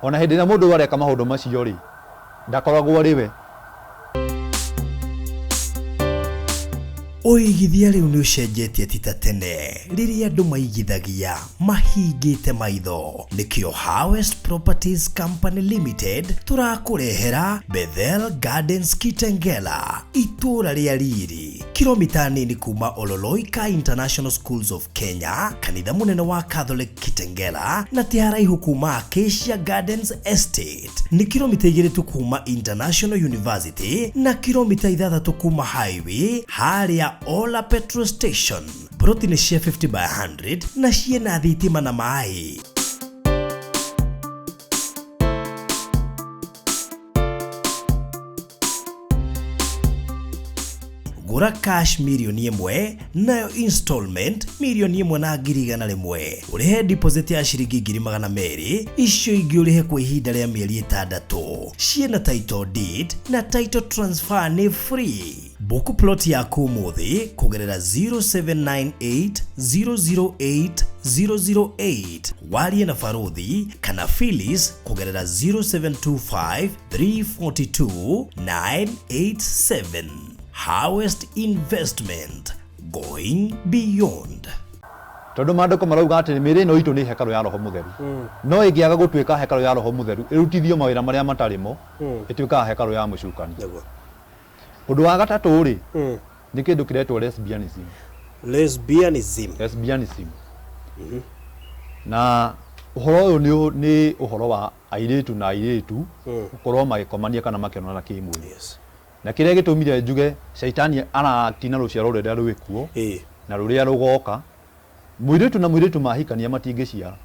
Ona hĩndĩ ĩrĩa mũndũ ũyũ areka maũndũ macio rĩ, ndakoragwo arĩ we. Ũigithia rĩu nĩ ũcenjetie ti ta tene rĩrĩa andũ maigithagia mahingĩte maitho. Nĩkĩo Harvest Properties Company Limited tũrakũrehera Bethel Gardens Kitengela, itũũra rĩa riri, kilomita nini kuma Ololoika International Schools of Kenya, kanitha mũnene wa Catholic Kitengela, na ti haraihu kuma Acacia Gardens Estate. Nĩ kilomita 2 tu kuma International University na kilomita 6 kuma highway harĩa Ola Petrol Station. Broti nĩ cia 50 by 100 na ciĩna thitima na maĩ. Gũra cash 1,000,000 nayo installment 1,100,000. Ũrĩhe deposit ya ciringi 200,000, icio ingĩ ũrĩhe kwa ihinda rĩa mĩeri 6. Ciĩna title deed na title transfer nĩ free. Book plot yaku ũmũthĩ kũgerera 0798 008 008. Warie na Baruthi kana Phyllis kũgerera 0725 342 987. Harvest Investment, going beyond. Tondũ maandĩko marauga atĩ mĩĩrĩ ĩno itũ nĩ hekarũ ya Roho Mũtheru. No ĩngĩaga gũtuĩka hekarũ ya Roho Mũtheru, ĩrutithio mawĩra marĩa matarĩ mo, ĩtuĩkaga hekarũ ya mũcukani. Nĩguo. Ũndũ wa gatatũ rĩ, nĩ kĩndũ kĩretwo lesbianism. Lesbianism. Lesbianism. Na ũhoro ũyũ nĩ nĩ ũhoro wa airĩtu na airĩtu gũkorwo magĩkomania kana makĩonana kĩmwĩrĩ. Yes. Na kĩrĩa gĩtũmire njuge caitani araakti na rũciaro rũrĩa rwĩ kuo Ĩĩ. na rũrĩa rũgoka, mũirĩtu na mũirĩtu mahikania matingĩciara.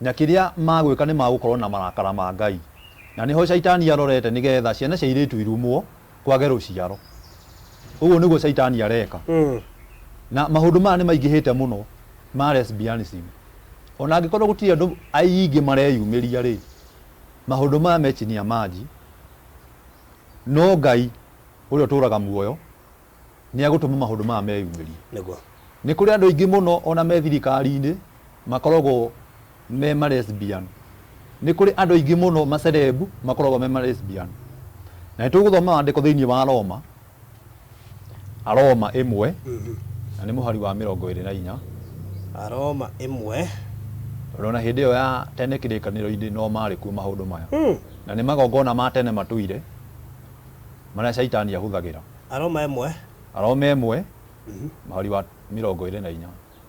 Na kĩrĩa magwĩka nĩ magũkorwo na marakara ma Ngai. Na nĩho caitani arorete nĩgetha ciana cia airĩtu irumwo kwage rũciaro. Ũguo nĩguo caitani areka. Na maũndũ maya nĩ maingĩhĩte mũno ma lesbianism. Ona angĩkorwo gũtirĩ andũ aingĩ mareyumĩria rĩ, maũndũ maya me chini ya maji. No Ngai ũrĩa ũtũraga muoyo nĩ agũtũma maũndũ maya meyumĩrie. Nĩguo. Nĩ kũrĩ andũ aingĩ mũno ona me thirikari-inĩ makoragwo me ma lesbian. Nĩ kũrĩ andũ aingĩ mũno macerebu makoragwo me ma lesbian. Na nĩ tũgũthoma maandĩko thĩinĩ wa Roma, Aroma ĩmwe, na nĩ mũhari wa 24. Aroma ĩmwe. Tondũ ona hĩndĩ ĩyo ya tene kĩrĩkanĩro-inĩ no marĩ kuo maũndũ maya. Na nĩ magongona ma tene matũire marĩa caitani ahũthagĩra. Aroma ĩmwe. Aroma ĩmwe, mũhari wa 24.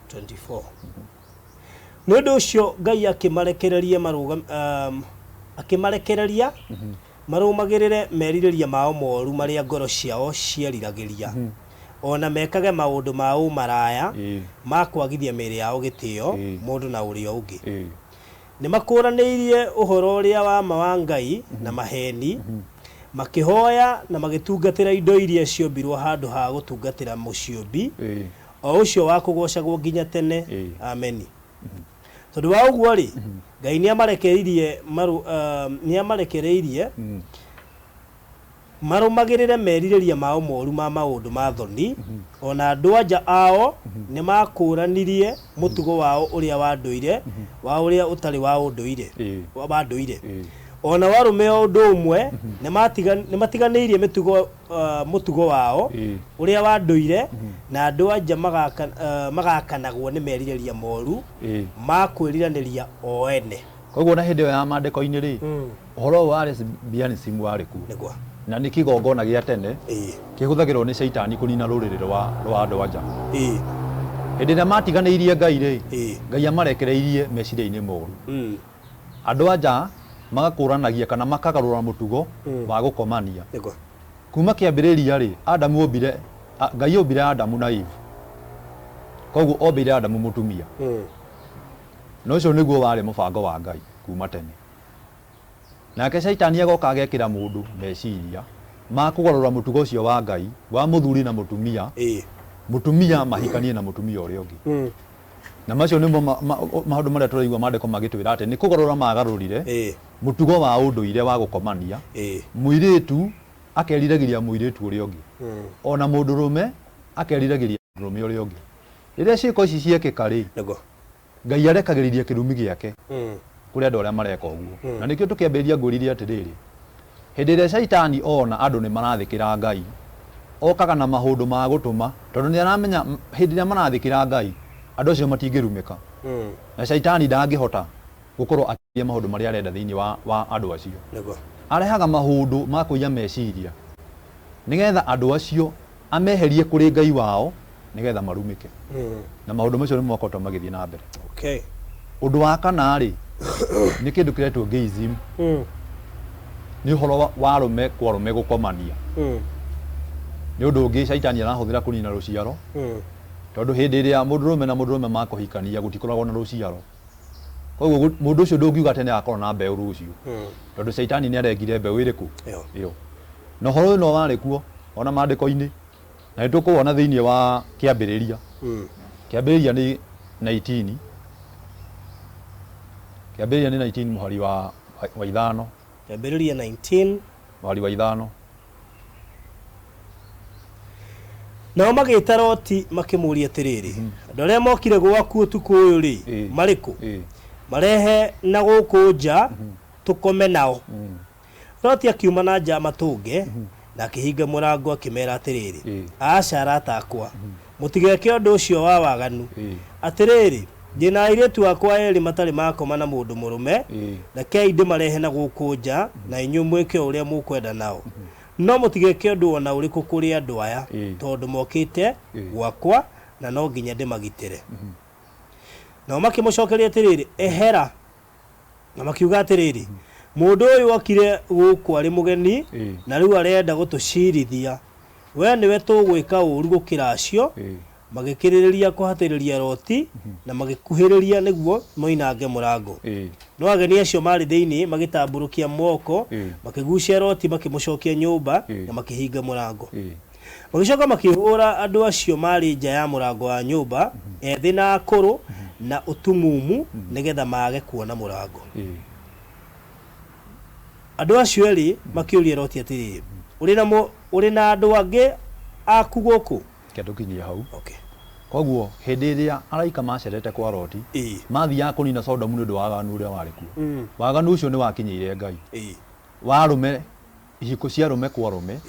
24. Nĩ ũndũ ũcio Ngai akĩmarekereria marũga um, akĩmarekereria marũmagĩrĩre merirĩria mao moru marĩa ngoro ciao cieriragĩria, o na mekage maũndũ ma ũmaraya Ĩĩ. ma kwagithia mĩĩrĩ yao gĩtĩo Ĩĩ. mũndũ na ũrĩa ũngĩ. Ĩĩ. Nĩ makũũranĩirie ũhoro ũrĩa wa ma wa Ngai na maheeni, makĩhoya na magĩtungatĩra indo iria ciombirwo handũ ha gũtungatĩra Mũciũmbi, Ĩĩ. o ũcio wa kũgoocagwo nginya tene. Ĩĩ. Ameni. Tondũ wa ũguo-rĩ, Ngai nĩamarekereirie marũ, uh, nĩamarekereirie marũmagĩrĩre merirĩria mao moru ma maũndũ ma thoni, o na andũ-a-nja ao nĩmakũũranirie mũtugo wao ũrĩa wa ndũire wa ũrĩa ũtarĩ wa ũndũire, Ĩĩ. wa ndũire. Ĩĩ. O nao arũme o ũndũ ũmwe nĩmatiganĩirie mĩtugo, uh, mũtugo wao Ĩĩ. ũrĩa wa ndũire, na andũ-a-nja magaka, uh, magakanagwo nĩ merirĩria moru Ĩĩ. ma kwĩriranĩria o ene. Koguo na hĩndĩ ĩyo ya maandĩko-inĩ rĩ, ũhoro ũyũ wa lesbianism warĩ kuo. Nĩguo. Na nĩ kĩgongona gĩa tene Ĩĩ. kĩhũthagĩrwo nĩ caitani kũnina rũrĩrĩ rwa rwa andũ anja. Ĩĩ. Hĩndĩ ĩrĩa matiganĩirie Ngai rĩ, Ĩĩ. Ngai amarekereirie meciria-inĩ moru. Andũ anja magakũranagia kana makagarũra mũtugo wa gũkomania. Nĩguo. Kuma kĩambĩrĩria rĩ, Adamu ombire, Ngai ombire Adamu na Eve. Koguo ombire Adamu mũtumia. Na ũcio nĩguo warĩ mũbango wa Ngai kuma tene. Nake Shaitani agoka agekĩra mũndũ meciria ma kũgarũra mũtugo ũcio wa Ngai wa mũthuri na mũtumia, Ĩĩ. mũtumia mahikanie na mũtumia ũrĩa ũngĩ. Na macio nĩmo maũndũ marĩa tũraigua maandĩko magĩtwĩra atĩ nĩ kũgarũra magarũrire Ĩĩ. mũtugo wa ũndũire wa gũkomania, Ĩĩ. mũirĩtu akeriragĩria mũirĩtu ũrĩa ũngĩ, ona mũndũrũme akeriragĩria mũndũrũme ũrĩa ũngĩ. Rĩrĩa ciĩko ici ciekĩka rĩ, Nĩguo. Ngai arekagĩrĩria kĩrumi gĩake kũrĩ andũ arĩa mareka ũguo. Na nĩkĩo tũkĩambĩrĩria ngwĩrire atĩrĩrĩ, hĩndĩ ĩrĩa caitani ona andũ nĩ marathĩkĩra Ngai, okaga na maũndũ ma gũtũma, tondũ nĩ aramenya hĩndĩ ĩrĩa marathĩkĩra Ngai, andũ acio matingĩrumĩka. Na caitani ndangĩhota gũkorwo akĩria maũndũ marĩa arenda thĩinĩ wa, wa andũ acio. Nĩguo. Arehaga maũndũ ma kũiya meciria nĩgetha andũ acio ameherie kũrĩ Ngai wao nĩgetha marumĩke. Na maũndũ macio nĩmo makoretwo magĩthiĩ na mbere. Okay. Ũndũ wa kana rĩ, nĩ kĩndũ kĩretwo gayism. Nĩ ũhoro wa arũme kwa arũme gũkomania. Nĩ ũndũ ũngĩ caitani arahũthĩra kũnina rũciaro, tondũ hĩndĩ ĩrĩa mũndũrũme na mũndũrũme makũhikania gũtikoragwo na rũciaro. Koguo mũndũ ũcio ndũngiuga atĩ nĩ agakorwo na mbeũ rũciũ, tondũ caitani nĩ arengire mbeũ ĩrĩkũ? Ĩyo. Ĩyo. Na ũhoro ũyũ no warĩ kuo ona maandĩko-inĩ, na nĩ tũkũwona thĩinĩ wa Kĩambĩrĩria. Kĩambĩrĩria nĩ 19, Kĩambĩrĩria nĩ 19 mũhari wa wa ithano. Kĩambĩrĩria 19. Mũhari wa ithano. Nao magĩĩta Loti makĩmũũria atĩrĩrĩ, Andũ arĩa mokire gwaku ũtukũ ũyũ-rĩ, Ĩĩ. marĩ kũ? Ĩĩ. Marehe na gũkũ nja, tũkome nao. Loti akiuma na nja amatũnge, na akĩhinga mũrango akĩmeera atĩrĩrĩ, Ĩĩ. Aca, arata akwa, Mũtigeke ũndũ ũcio wa waganu. Atĩrĩrĩ, ndĩ na airĩtu akwa erĩ matarĩ makoma na mũndũ mũrũme, rekei ndĩmarehe na gũkũ nja, na inyuĩ mwĩke o ũrĩa mũkwenda nao. No mũtigeke ũndũ o na ũrĩkũ kũrĩ andũ aya, tondũ mokĩte gwakwa, na no nginya ndĩmagitĩre. Nao makĩmũcokeria atĩrĩrĩ, Ehera! Na makiuga atĩrĩrĩ, Mũndũ ũyũ okire gũkũ arĩ mũgeni, na rĩu arenda gũtũciirithia. Wee nĩwe tũgwĩka ũũru gũkĩra acio. Magĩkĩrĩrĩria kũhatĩrĩria Loti, na magĩkuhĩrĩria nĩguo moinange mũrango. No ageni acio maarĩ thĩinĩ magĩtambũrũkia moko, makĩguucia Loti makĩmũcokia nyũmba, na makĩhinga mũrango. Magĩcoka makĩhũũra andũ acio maarĩ nja ya mũrango wa nyũmba, ethĩ na akũrũ, na ũtumumu, nĩgetha mage kuona mũrango. Andũ acio erĩ makĩũria Loti atĩrĩ, Ũrĩ na mũ, ũrĩ na andũ angĩ aku gũkũ? Reke tũkinyie hau. Okay. Koguo hĩndĩ ĩrĩa araika macerete kwa Loti, mathiaga kũnina Sodomu nĩ ũndũ wa waganu ũrĩa warĩ kuo. Waganu ũcio nĩ wakinyĩire Ngai. Wa arũme, ihiko cia arũme kwa arũme,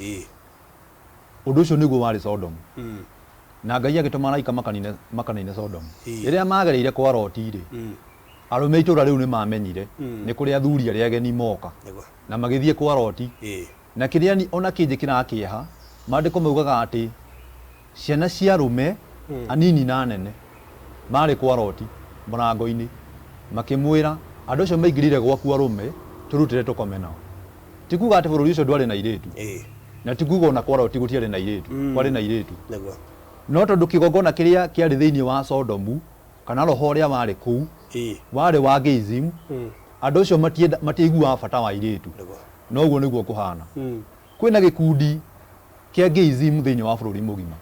ũndũ ũcio nĩguo warĩ Sodomu. Na Ngai agĩtũma araika makanine, makanine Sodomu. Rĩrĩa magereire kwa Loti-rĩ, arũme a itũũra rĩu nĩ mamenyire nĩ kũrĩ athuri arĩa ageni moka. Na magĩthiĩ kwa Loti. Na kĩrĩa ni ona kĩnjĩkĩraga kĩeha, maandĩko maugaga atĩ ciana cia arũme anini na anene marĩ kwa Loti mũrango-inĩ, makĩmwĩra, andũ acio maingĩrire gwaku arũme, tũrutĩre tũkome nao. Ti kuga atĩ bũrũri ũcio ndwarĩ na airĩtu, na ti kuga ona kwa Loti gũtiarĩ na airĩtu, kwarĩ na airĩtu. No tondũ kĩgongona kĩrĩa kĩarĩ thĩinĩ wa Sodomu, kana roho ũrĩa warĩ kũu, warĩ wa gayism, andũ acio matiaiguaga bata wa airĩtu. Na ũguo nĩguo kũhana. Kwĩna gĩkundi kĩa gayism thĩinĩ wa bũrũri mũgima.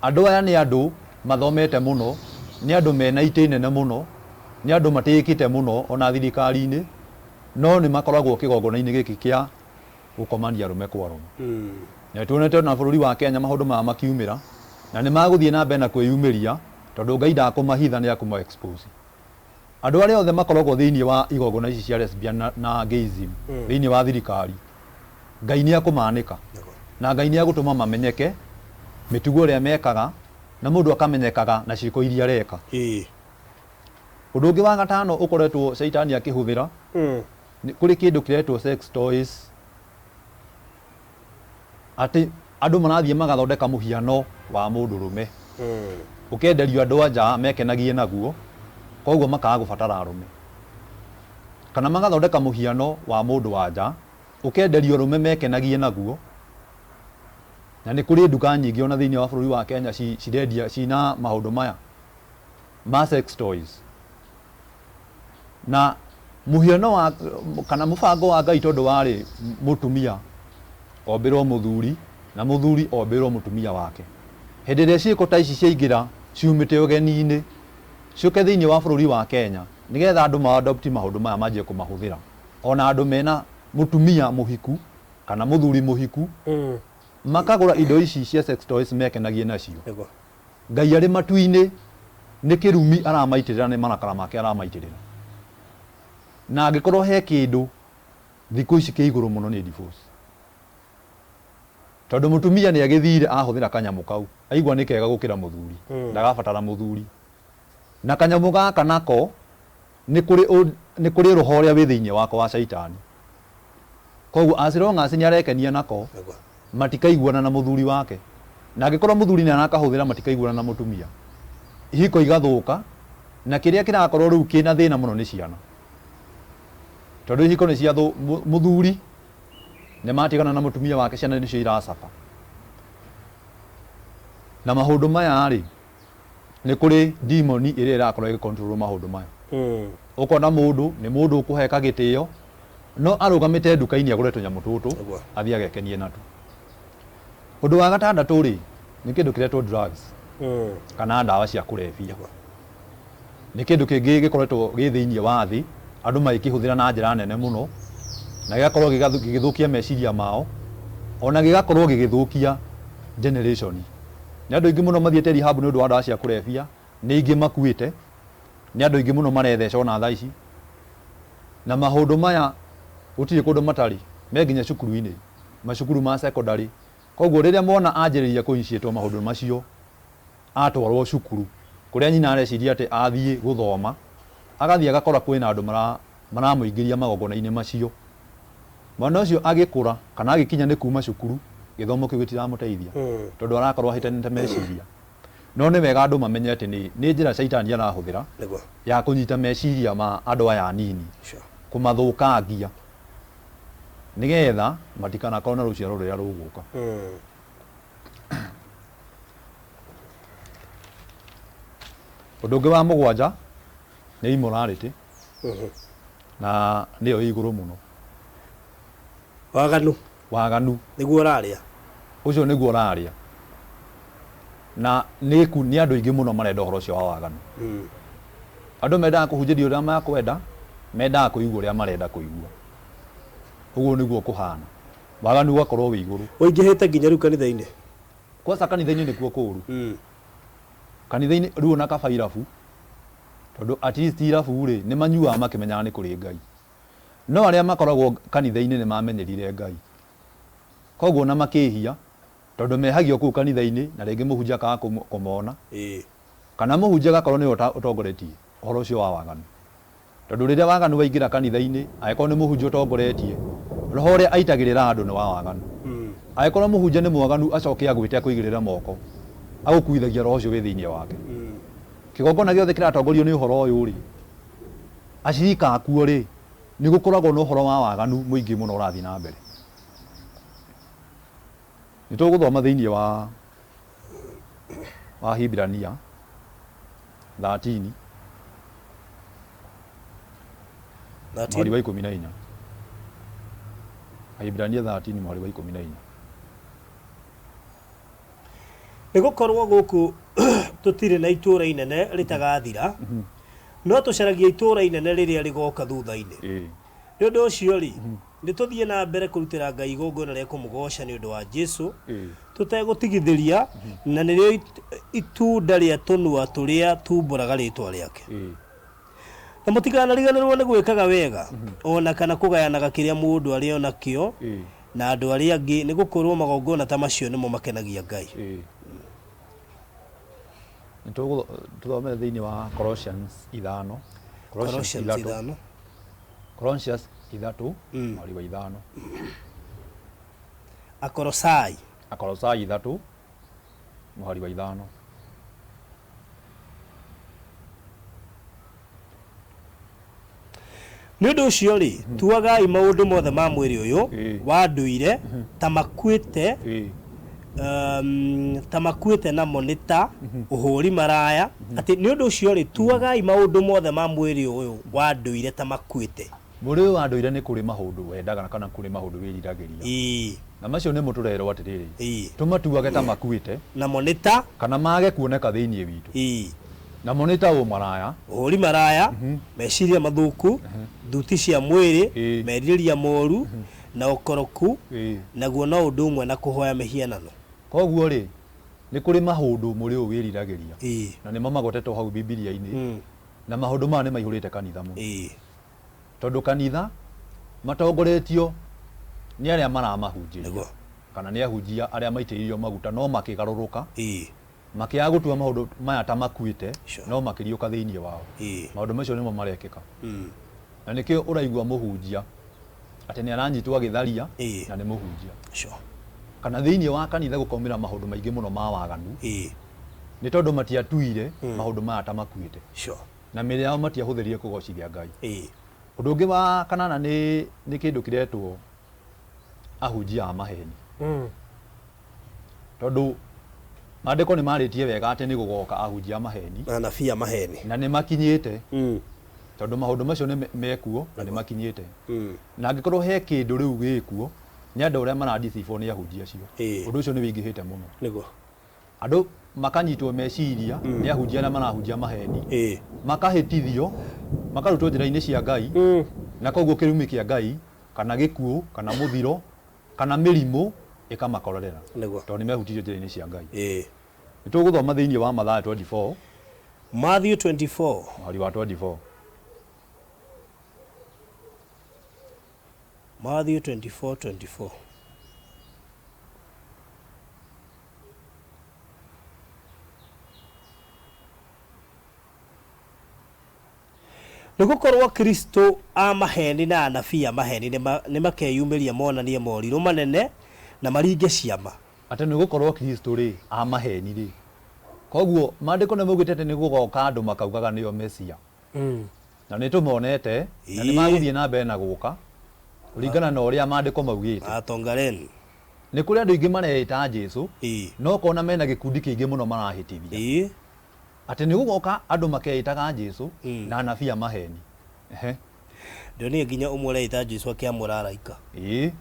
Andũ aya nĩ andũ mathomete mũno, nĩ andũ mena itĩ nene mũno, nĩ andũ matĩĩkĩte mũno ona thirikari-inĩ, no nĩ makoragwo kĩgongona-inĩ gĩkĩ kĩa gũkomania arũme kwa arũme. Na nĩ tuonete ona bũrũri wa Kenya maũndũ maya makiumĩra, na nĩ magũthiĩ na mbere na kwĩyumĩria, tondũ Ngai ndakũmahitha nĩ akũma expose. Andũ arĩa othe makoragwo thĩinĩ wa igongona ici cia lesbian na gayism thĩinĩ wa thirikari, Ngai nĩ akũmanĩka. Na Ngai nĩ agũtũma mamenyeke mĩtugo ĩrĩa mekaga, na mũndũ akamenyekaga na ciĩko iria areka. Ũndũ ũngĩ wa gatano ũkoretwo caitani akĩhũthĩra, nĩ kũrĩ kĩndũ kĩretwo sex toys, atĩ andũ marathiĩ magathondeka mũhiano wa mũndũrũme, ũkenderio andũ a nja mekenagie naguo, koguo makaga gũbatara arũme. Kana magathondeka mũhiano wa mũndũ wa nja, ũkenderio arũme mekenagie naguo, na nĩ kũrĩ nduka nyingĩ ona thĩinĩ wa bũrũri wa Kenya cirendia cina maũndũ maya ma sex toys. Na mũhiano wa kana mũbango wa Ngai tondũ warĩ mũtumia ombĩrwo mũthuri na mũthuri ombĩrwo mũtumia wake. Hĩndĩ ĩrĩa ciĩko ta ici ciaingĩra ciumĩte ũgeni-inĩ ciũke thĩinĩ wa bũrũri wa Kenya nĩgetha andũ ma adopt maũndũ maya manjie kũmahũthĩra. Ona andũ mena mũtumia mũhiku kana mũthuri mũhiku makagũra indo ici cia sex toys mekenagie nacio. Ngai arĩ matu-inĩ nĩ kĩrumi aramaitĩrĩra, nĩ marakara make aramaitĩrĩra. Na angĩkorwo he kĩndũ thikũ ici kĩ igũrũ mũno nĩ divorce. Tondũ mũtumia nĩ agĩthire ahũthĩra kanyamũ kau, aigua nĩ kega gũkĩra mũthuri, ndagabatara mũthuri. Na kanyamũ gaka nako nĩ kũrĩ nĩ kũrĩ roho ũrĩa wĩ thĩinĩ wako wa caitani. Koguo as long as nĩ arekenia nako, matikaiguana na mũthuri wake. Na angĩkorwo mũthuri nĩ arakahũthĩra matikaiguana na mũtumia. Ihiko igathũka, na kĩrĩa kĩrakorwo rĩu kĩna thĩna mũno nĩ ciana. Tondũ ihiko nĩ cia mũthuri nĩ matigana na mũtumia wake, ciana nĩcio iracaba. Na maũndũ maya rĩ, nĩ kũrĩ demon ĩrĩa ĩrakorwo ĩgĩ control maũndũ maya. Ũkona mũndũ nĩ mũndũ ũkũheka gĩtĩo, no arũgamĩte nduka-inĩ agũre tũnyamũ tũtũ, athiĩ agekenie natuo. Ũndũ wa gatandatũ rĩ, nĩ kĩndũ kĩretwo drugs kana ndawa cia kũrebia. Nĩ kĩndũ kĩngĩ gĩkoretwo gĩ thĩinĩ wa thĩ, andũ magĩkĩhũthĩra na njĩra nene mũno, na gĩgakorwo gĩgĩthũkia meciria mao, ona gĩgakorwo gĩgĩthũkia generation. Nĩ andũ aingĩ mũno mathiĩte rehab nĩ ũndũ wa ndawa cia kũrebia, nĩ aingĩ makuĩte, nĩ andũ aingĩ mũno maretheca ona thaa ici. Na maũndũ maya gũtirĩ kũndũ matarĩ, me nginya cukuru-inĩ, macukuru ma secondary. Koguo rĩrĩa mwana anjĩrĩria kũ initiate maũndũ macio, Atwarwo cukuru kũrĩa nyina areciria atĩ athiĩ gũthoma, agathiĩ agakora kwĩna andũ maramũingĩria magongona-inĩ macio. Mwana ũcio agĩkũra kana agĩkinya nĩ kuma cukuru, gĩthomo kĩu gĩtiramũteithia tondũ arakorwo ahĩtanĩte meciria. No nĩ wega andũ mamenye atĩ nĩ njĩra caitani arahũthĩra ya kũnyita meciria ma andũ aya anini, kũmathũkangia nĩgetha matikanakorwo na rũciaro rũrĩa rũgũka. Ũndũ ũngĩ wa mũgwanja nĩ immorality, na nĩyo ĩ igũrũ mũno. Waganu. Waganu. Nĩguo ũrarĩa. Ũcio nĩguo ũrarĩa. Na nĩ andũ aingĩ mũno marenda ũhoro ũcio wa waganu. Andũ mendaga kũhunjĩrio ũrĩa makwenda, mendaga kũigua ũrĩa marenda kũigua. Ũguo nĩguo kũhana. Waganu ũgakorwo wĩ igũrũ. Ũingĩhĩte nginya rĩu kanitha-inĩ. Kwanza kanitha-inĩ nĩkuo kũũru. Kanitha-inĩ rĩu ona kaba irabu, tondũ at least irabu rĩ, nĩ manyuaga makĩmenyaga nĩ kũrĩ Ngai. No arĩa makoragwo kanitha-inĩ nĩ mamenyerire Ngai. Koguo ona makĩhia, tondũ mehagio kũu kanitha-inĩ na rĩngĩ mũhunjia akaga kũmona, kana mũhunjia agakorwo nĩwe ũtongoretie ũhoro ũcio wa waganu. Tondũ rĩrĩa waganu waingĩra kanitha-inĩ, angĩkorwo nĩ mũhunjia ũtongoretie, roho ũrĩa aitagĩrĩra andũ nĩ wa waganu. Angĩkorwo mũhunjia nĩ mwaganu acoke agwĩte akũigĩrĩre moko, agũkuithagia roho ũcio wĩ thĩinĩ wake. Kĩgongona gĩothe kĩratongorio nĩ ũhoro ũyũ rĩ, acirika akuo rĩ, nĩ gũkoragwo na ũhoro wa waganu mũingĩ mũno ũrathiĩ na mbere. Nĩ tũgũthoma thĩinĩ wa Hibrania 13 mũhari wa 14. Hibrania 13 mũhari wa 14. Nĩ gũkorwo gũkũ tũtirĩ na itũũra inene rĩtagathira, no tũcaragia itũũra inene rĩrĩa rĩgoka thutha-inĩ. Nĩ ũndũ ũcio rĩ, nĩ tũthiĩ na mbere kũrutĩra Ngai igongona rĩa kũmũgooca nĩ ũndũ wa Jesũ, tũtegũtigithĩria, na nĩrĩo itunda rĩa tũnua tũrĩa tumbũraga rĩĩtwa rĩake. Na mũtikanariganĩrwo nĩ gwĩkaga wega, o na kana kũgayanaga kĩrĩa mũndũ arĩ o nakĩo na andũ arĩa angĩ, nĩ gũkorwo magongona ta macio nĩmo makenagia Ngai. Nĩ tũthomere thĩinĩ wa Colossians 5. Colossians 5. Colossians 3 mũhari wa 5. Akolosai. Akolosai 3 mũhari wa 5. Nĩ ũndũ ũcio rĩ, tuagai maũndũ mothe ma mwĩrĩ ũyũ wa ndũire ta makuĩte, ta makuĩte namo nĩ ta ũhũri maraya. Atĩ nĩ ũndũ ũcio rĩ, tuagai maũndũ mothe ma mwĩrĩ ũyũ wa ndũire ta makuĩte. Mwĩrĩ ũyũ wa ndũire nĩ kũrĩ maũndũ wendaga kana kũrĩ maũndũ wĩriragĩria. Na macio nĩmo tũrerwo atĩrĩrĩ, tũmatuage ta makuĩte, namo nĩ ta kana mage kuoneka thĩinĩ witũ. Namo nĩ ta ũmaraya, ũhũri maraya, meciria mathũku, thuti cia mwĩrĩ, merirĩria moru, na ũkoroku, naguo no ũndũ ũmwe na kũhoya mĩhianano. Koguo rĩ, nĩ kũrĩ maũndũ mwĩrĩ ũyũ wĩriragĩria, na nĩmo magwetetwo hau Bibilia-inĩ, na maũndũ maya nĩ maihũrĩte kanitha mũno. Tondũ kanitha matongoretio nĩ arĩa maramahunjĩria, kana nĩ ahunjia arĩa maitĩrĩirio maguta no makĩgarũrũka, makĩaga gũtua maũndũ maya ta makuĩte, no makĩriũka thĩinĩ wao. Maũndũ macio nĩmo marekĩka. Na nĩkĩo ũraigua mũhunjia atĩ nĩ aranyitwo agĩtharia na nĩ mũhunjia. Kana thĩinĩ wa kanitha gũkaumĩra maũndũ maingĩ mũno ma waganu, nĩ tondũ matiatuire maũndũ maya ta makuĩte. Na mĩĩrĩ yao matiahũthĩrire kũgocithia Ngai. Ũndũ ũngĩ wa kanana nĩ kĩndũ kĩretwo ahunjia a maheni. Tondũ maandĩko nĩ marĩtie wega atĩ nĩ gũgoka ahunjia a maheni na anabii a maheni, na nĩ makinyĩte, tondũ maũndũ macio nĩ mekuo na nĩ makinyĩte. Na angĩkorwo he kĩndũ rĩu gĩkuo, nĩ andũ arĩa maradeceive nĩ ahunjia acio. Ũndũ ũcio nĩ wĩingĩhĩte mũno. Nĩguo. Andũ makanyitwo meciria nĩ ahunjia arĩa marahunjia maheni, makahĩtithio, makarutwo njĩra-inĩ cia Ngai, na koguo kĩrumi kĩa Ngai kana gĩkuũ kana mũthiro kana mĩrimũ ĩkamakorerera, tondũ nĩ mehutirio njĩra-inĩ cia Ngai. Nĩ tũgũthoma thĩinĩ wa Mathayo 24. Matthew 24. Mũhari wa 24. Matthew 24, 24. Nĩ gũkorwo Kristo a maheni na anabii a maheni nĩ makeyumĩria monanie morirũ manene na maringe ciama. Atĩ nĩ gũkorwo Kristo rĩ, a maheni rĩ. Koguo maandĩko nĩ maugĩte atĩ nĩ gũgoka andũ makaugaga nĩo Mesia. Na nĩ tũmonete na nĩ magũthiĩ na mbere na gũka kũringana na ũrĩa maandĩko maugĩte. Atongaren. Nĩ kũrĩ andũ aingĩ mareĩta Jesu, no ũkona mena gĩkundi kĩingĩ mũno marahĩtithia. Atĩ nĩ gũgoka andũ makeĩtaga Jesu na anabii a maheni. Ehe. Ndionire nginya ũmwe ũreĩta Jesu akĩamũra araika. Ĩĩ.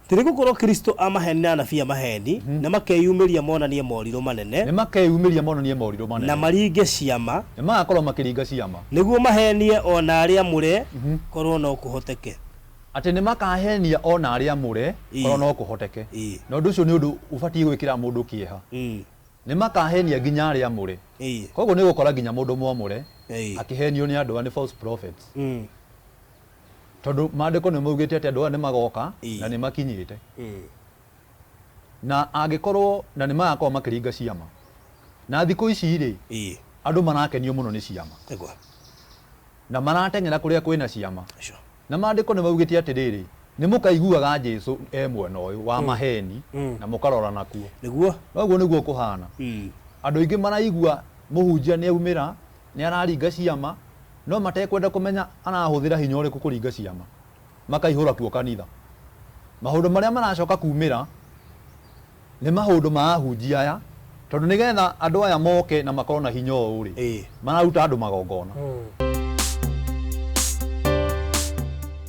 Ti nĩ gũkorwo Kristo a maheni na anabii a maheni nĩ makeyumĩria monanie morirũ manene. Nĩ makeyumĩria monanie morirũ manene. Na maringe ciama. Nĩ magakorwo makĩringa ciama. Nĩguo mahenie o na arĩa amũre, korwo no kũhoteke. Atĩ nĩ makahenia o na arĩa amũre, korwo no kũhoteke. Na ũndũ ũcio nĩ ũndũ ũbatiĩ gwĩkĩra mũndũ kĩeha. Nĩ makahenia nginya arĩa amũre. Koguo nĩ ũgũkora nginya mũndũ mwamũre akĩhenio nĩ andũ aya, nĩ false prophets. Tondũ maandĩko nĩ maugĩte atĩ andũ aya nĩ magoka na nĩ makinyĩte. Na angĩkorwo na nĩ magakorwo makĩringa ciama. Na thikũ ici rĩ, andũ marakenio mũno nĩ ciama. Na marateng'era kũrĩa kwĩna ciama. Na maandĩko nĩ maugĩte atĩrĩrĩ, nĩ mũkaiguaga Jesu e mwena ũyũ wa maheni na mũkarora nakuo. Nĩguo. Noguo nĩguo kũhana. Andũ aingĩ maraigua mũhunjia nĩ aumĩra, nĩ araringa ciama, no matekwenda kũmenya arahũthĩra hinya ũrĩkũ kũringa ciama. Makaihũra kuo kanitha. Maũndũ marĩa maracoka kumĩra nĩ maũndũ ma ahunjia aya, tondũ nĩgetha andũ aya moke na makorwo na hinya ũũ rĩ, mararuta andũ magongona.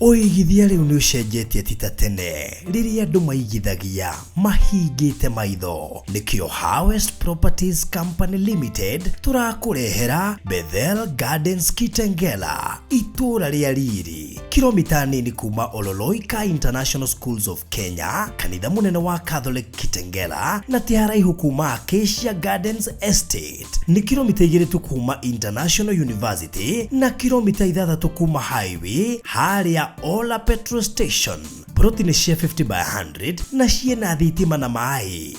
Ũigithia rĩu nĩ ũcenjetie ti ta tene rĩrĩa andũ maigithagia mahingĩte maitho. Nĩkĩo Harvest Properties Company Limited tũrakũrehera Bethel Gardens Kitengela, itũũra rĩa riri, kilomita nini kuma Ololoika International Schools of Kenya, kanitha mũnene wa Catholic Kitengela, na ti haraihu kuma Acacia Gardens Estate. Nĩ kilomita 2 tu kuma International University na kilomita 6 kuma highway harĩa Ola Petrol Station. Broti nĩ cia 50 by 100 na ciĩna thitima na maĩ.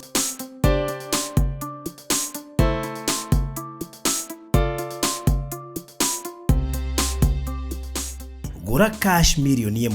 Gũra cash 1 mirioni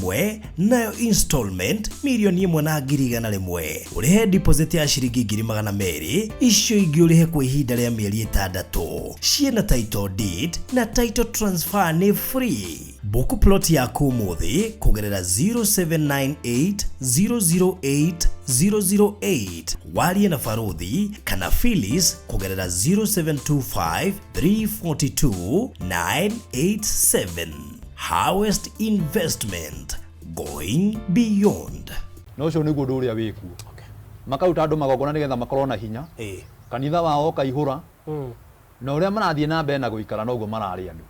nayo installment 1,100,000, ũrĩhe deposit ya ciringi 200,000, icio ingĩ ũrĩhe kwa ihinda rĩa mĩeri 6. Ciĩna title deed na title transfer nĩ free. Book plot yaku ũmũthĩ kũgerera 0798 008 008, warie na Baruthi kana Phyllis kũgerera 0725 342 987. Harvest Investment, going beyond. Na ũcio nĩguo ũndũ ũrĩa wĩkuo. Makaruta andũ magongona nĩgetha makorwo na hinya, kanitha wao ũkaihũra, na ũrĩa marathiĩ na mbere na gũikara noguo mararĩa andũ,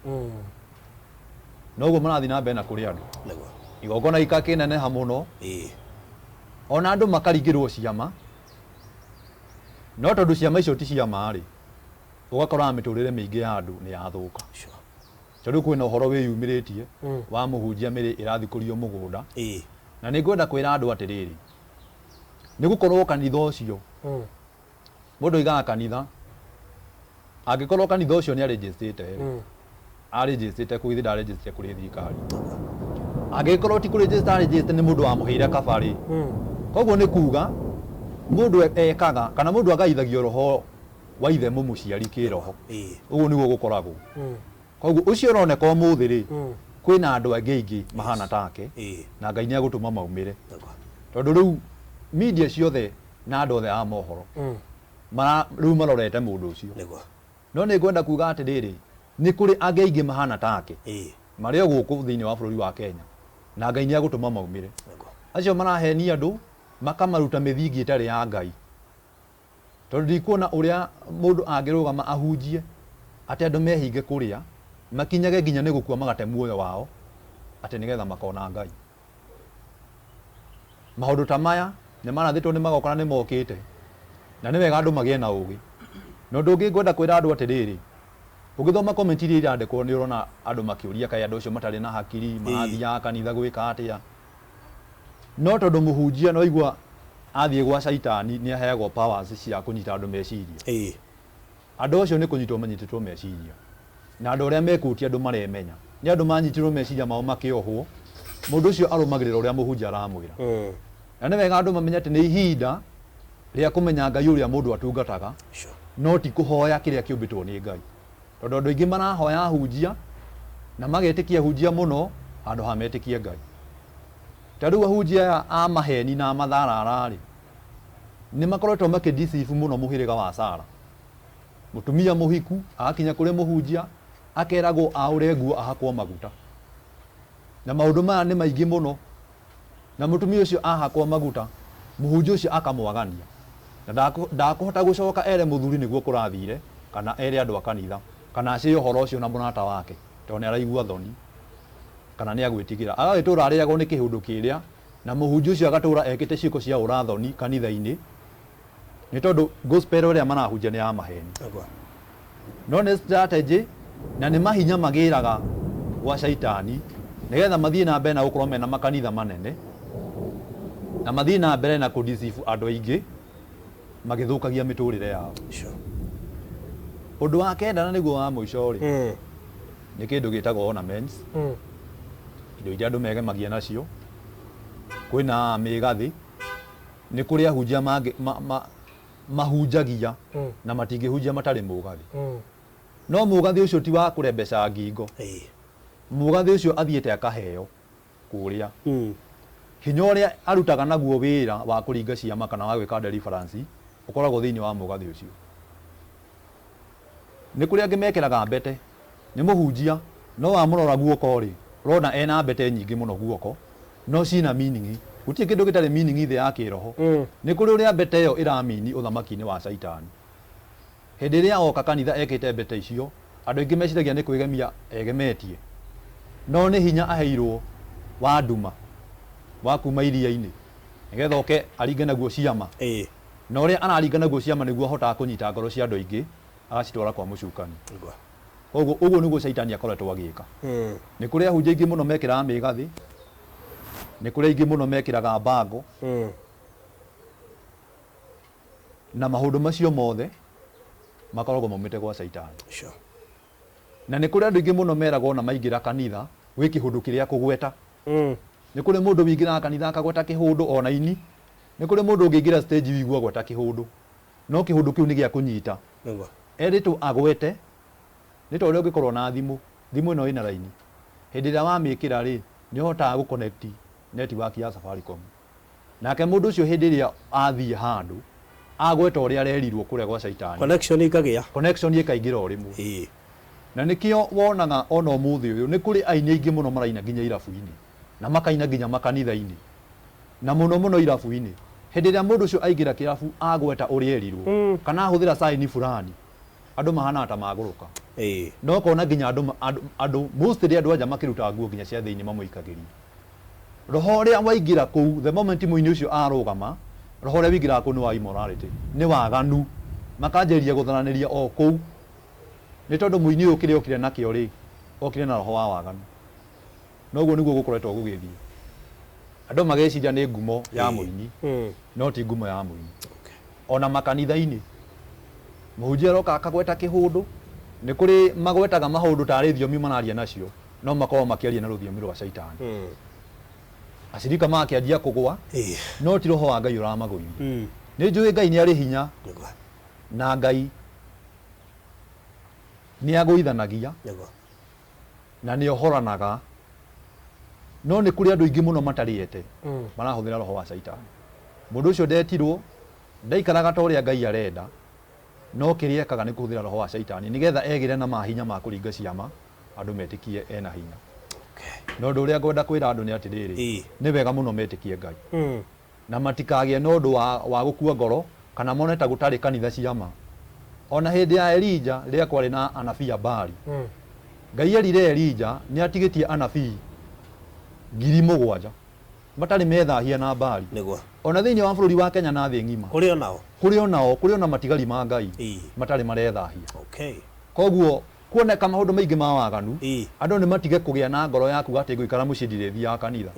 noguo marathiĩ na mbere na kũrĩa andũ. Igongona ikakĩneneha mũno, ona andũ makaringĩrwo ciama, no tondũ ciama icio ti ciama rĩ, ũgakora mĩtũrĩre mĩingĩ ya andũ nĩ yathũka. Tondũ kwĩna ũhoro wĩyumĩrĩtie wa mũhunjia mĩrĩ ĩrathikũrio mũgũnda, na nĩ ngwenda kwĩra andũ atĩrĩrĩ, nĩ gũkorwo kanitha ũcio, mũndũ oigaga kanitha, angĩkorwo kanitha ũcio nĩ arĩnjĩstĩte rĩ, arĩnjĩstĩte kũ? Githĩ ndarĩnjĩstĩte kũrĩ thirikari? Angĩkorwo ti kũrĩnjĩsta arĩnjĩstĩte, nĩ mũndũ wamũheire kabarĩ. Koguo nĩ kuga mũndũ ekaga kana mũndũ agaithagio roho wa ithe mũmũciari kĩroho. Ũguo nĩguo gũkoragwo. Koguo ũcio ũroneka ũmũthĩ rĩ, kwĩna andũ angĩ aingĩ mahana take, na Ngai nĩ agũtũma maumĩre, tondũ rĩu media ciothe na andũ othe a mohoro rĩu marorete mũndũ ũcio. No nĩ ngwenda kuga atĩrĩrĩ, nĩ kũrĩ angĩ aingĩ mahana take marĩ o gũkũ thĩinĩ wa bũrũri wa Kenya, na Ngai nĩ agũtũma maumĩre. Acio marahenia andũ makamaruta mĩthingi ĩtarĩ ya Ngai, tondũ ndikuona ũrĩa mũndũ angĩrũgama ahunjie atĩ andũ mehinge kũrĩa makinyage nginya nĩ gũkua magate muoyo wao atĩ nĩgetha makona Ngai. Maũndũ ta maya nĩ marathĩtwo nĩ magoka na nĩ mokĩte, na nĩ wega andũ magĩe na ũgĩ. Na ũndũ ũngĩ ngwenda kwĩra andũ atĩrĩrĩ, ũgĩthoma comment iria irandĩkwo nĩ ũrona andũ makĩũria kaĩ andũ acio matarĩ na hakiri marathiaga kanitha gwĩka atĩa. No tondũ mũhunjia no igua athiĩ gwa caitani nĩ aheagwo powers cia kũnyita andũ meciria, andũ acio nĩ kũnyitwo manyitĩtwo meciria. Na andũ arĩa mekũu ti andũ maremenya, nĩ andũ manyitirwo meciria mao makĩohwo, mũndũ ũcio arũmagĩrĩra ũrĩa mũhunjia aramwĩra. Na nĩ wega andũ mamenye atĩ nĩ ihinda rĩa kũmenya Ngai ũrĩa mũndũ atungataga, no ti kũhoya kĩrĩa kĩũmbĩtwo nĩ Ngai. Tondũ andũ aingĩ marahoya ahunjia na magetĩkia ahunjia mũno handũ ha metĩkie Ngai. Ta rĩu ahunjia aya a maheni na a matharara-rĩ, nĩ makoretwo makĩ deceive mũno mũhĩrĩga wa Sarah. Mũtumia mũhiku agakinya kũrĩ mũhunjia akeragwo aũre nguo ahakwo maguta. Na maũndũ maya nĩ maingĩ mũno. Na mũtumia ũcio ahakwo maguta, mũhunjia ũcio akamwagania. Na ndakũhota gũcoka ere mũthuri nĩguo kũrathire, kana ere andũ a kanitha, kana acĩe ũhoro ũcio na mũrata wake, tondũ nĩ araigua thoni, kana nĩ agwĩtigĩra. Agagĩtũra arĩagwo nĩ kĩũndũ kĩrĩa, na mũhunjia ũcio agatũra ekĩte ciĩko cia ũra thoni kanitha-inĩ, nĩ tondũ gospel ĩrĩa marahunjia nĩ ya maheni. No nĩ strategy na nĩ mahinya magĩraga gwa caitani nĩgetha mathiĩ na mbere na gũkorwo mena makanitha manene na mathiĩ na mbere na kũ deceive andũ aingĩ magĩthũkagia mĩtũrĩre yao. Ũndũ wa kenda na nĩguo wa mũico rĩ, nĩ kĩndũ gĩtagwo ornaments, indo iria andũ megemagia nacio. Kwĩna mĩgathĩ, nĩ kũrĩ ahunjia mangĩ mahunjagia na matingĩhunjia matarĩ mũgathĩ. No mũgathĩ ũcio ti wa kũrembeca ngingo. Mũgathĩ ũcio athiĩte akaheo kũrĩa. Hinya ũrĩa arutaga naguo wĩra wa kũringa ciama kana wa gwĩka deliverance ũkoragwo thĩinĩ wa mũgathĩ ũcio. Nĩ kũrĩ angĩ mekĩraga mbete, nĩ mũhunjia no wamũrora guoko rĩ, ũrona ena mbete nyingĩ mũno guoko, no ciĩna meaning. Gũtirĩ kĩndũ gĩtarĩ meaning thĩ ya kĩroho. Nĩ kũrĩ ũrĩa mbete ĩyo ĩramini ũthamaki-inĩ wa caitani. Hĩndĩ ĩrĩa oka kanitha ekĩte mbete icio, andũ aingĩ meciragia nĩ kwĩgemia egemetie. No nĩ hinya aheirwo wa nduma, wa kuma iria-inĩ, nĩgetha oke aringe naguo ciama. Na ũrĩa araringa naguo ciama nĩguo ahotaga kũnyita ngoro cia andũ aingĩ, agacitwara kwa mũcukani. Koguo ũguo nĩguo caitani akoretwo agĩka. Nĩ kũrĩ ahunjia aingĩ mũno mekĩraga mĩgathĩ, nĩ kũrĩ aingĩ mũno mekĩraga mbango, na maũndũ macio mothe makoragwo maumĩte gwa caitani. Na nĩ kũrĩ andũ aingĩ mũno meragwo ona maingĩra kanitha gwĩ kĩhũndũ kĩrĩa kũgweta. Nĩ kũrĩ mũndũ wĩingĩraga kanitha akagweta kĩhũndũ ona ini. Nĩ kũrĩ mũndũ ũngĩingĩra stage wĩigua agweta kĩhũndũ. No kĩhũndũ kĩu nĩ gĩa kũnyita. Erĩtwo agwete, nĩ ta ũrĩa ũngĩkorwo na thimũ. Thimũ ĩno ĩna raini. Hĩndĩ ĩrĩa wamĩkĩra rĩ, nĩ ũhotaga gũ connect network ya Safaricom. Nake mũndũ ũcio hĩndĩ ĩrĩa athiĩ handũ, agweta ũrĩa arerirwo kũrĩa gwa caitani. Connection ĩkagĩa. Connection ĩkaingĩra o rĩmwe. Na nĩkĩo wonaga ona ũmũthĩ ũyũ, nĩ kũrĩ aini aingĩ mũno maraina nginya irabu-inĩ. Na makaina nginya makanitha-inĩ. Na mũno mũno irabu-inĩ. Hĩndĩ ĩrĩa mũndũ ũcio aingĩra kĩrabu agweta ũrĩa erirwo, kana ahũthĩra sign fulani, andũ mahanaga ta magũrũka. Na ũkona nginya andũ, andũ, andũ, mostly andũ anja makĩruta nguo nginya cia thĩinĩ mamũikagĩria. Roho ũrĩa waingĩra kũu, the moment mũini ũcio arũgama, roho ũrĩa wĩingĩraga kũu nĩ wa immorality, nĩ waganu. Makanjĩrĩria gũtharanĩria o kũu. Nĩ tondũ mũini ũyũ kĩrĩa okire nakĩo rĩ, okire na roho wa waganu. Na ũguo nĩguo gũkoretwo gũgĩthiĩ. Andũ mageciria nĩ ngumo ya mũini, no ti ngumo ya mũini. Ona makanitha-inĩ, mũhunjia aroka akagweta kĩhũndũ, nĩ kũrĩ magwetaga maũndũ tarĩ thiomi mararia nacio, no makoragwo makĩaria na rũthiomi rwa caitani. Acirika magakĩanjia kũgwa, no ti roho wa Ngai ũramagũithia. Nĩ njũĩ Ngai nĩ arĩ hinya, na Ngai nĩ agũithanagia, na nĩ ohoranaga, no nĩ kũrĩ andũ aingĩ mũno matarĩete, marahũthĩra roho wa caitani. Mũndũ ũcio ndetirwo, ndaikaraga ta ũrĩa Ngai arenda, no kĩrĩa ekaga nĩ kũhũthĩra roho wa caitani nĩgetha egĩre na mahinya ma kũringa ciama, andũ metĩkie ena hinya. Na ũndũ ũrĩa ngwenda kwĩra andũ nĩ atĩrĩrĩ, nĩ wega mũno metĩkie Ngai. Na matikagĩe na ũndũ wa gũkua ngoro kana mone ta gũtarĩ kanitha ciama. Ona hĩndĩ ya Elija rĩrĩa kwarĩ na anabii a Baali, Ngai erire Elija nĩ atigĩtie anabii 7,000 matarĩ methahia na Baali. Ona thĩinĩ wa bũrũri wa Kenya na thĩ ng'ima. Kũrĩ onao. Kũrĩ onao, kũrĩ ona matigari ma Ngai matarĩ marethahia. Koguo kuoneka maũndũ maingĩ ma waganu, andũ nĩ matige kũgĩa na ngoro ya kuga atĩ ngũikara mũciĩ ndirĩthiaga kanitha.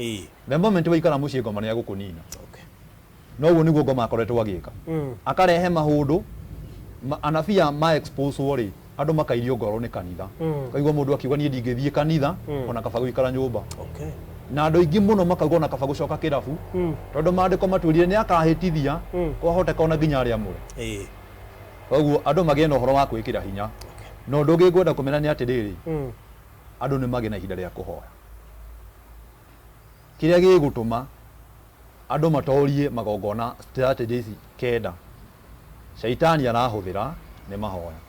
The moment waikara mũciĩ ngoma nĩ egũkũnina. Na ũguo nĩguo ngoma akoretwo agĩka. Akarehe maũndũ, anabii aya ma expose rĩ, Andũ makairio ngoro nĩ kanitha. Ũkaigua mũndũ akiuga niĩ ndingĩthiĩ kanitha ona kaba gũikara nyũmba. Na andũ aingĩ mũno makauga ona kaba gũcoka kĩrabu tondũ maandĩko matwĩrire nĩ akahĩtithia kwahoteka ona nginya arĩa amũre. Koguo andũ magĩe na ũhoro wa kwĩkĩra hinya. Na ũndũ ũngĩ ngwenda kũmera nĩ atĩrĩrĩ, andũ nĩ magĩe na ihinda rĩa kũhoya. Kĩrĩa gĩgũtũma andũ matorie magongona strategy ici kenda shaitani arahũthĩra nĩ mahoya.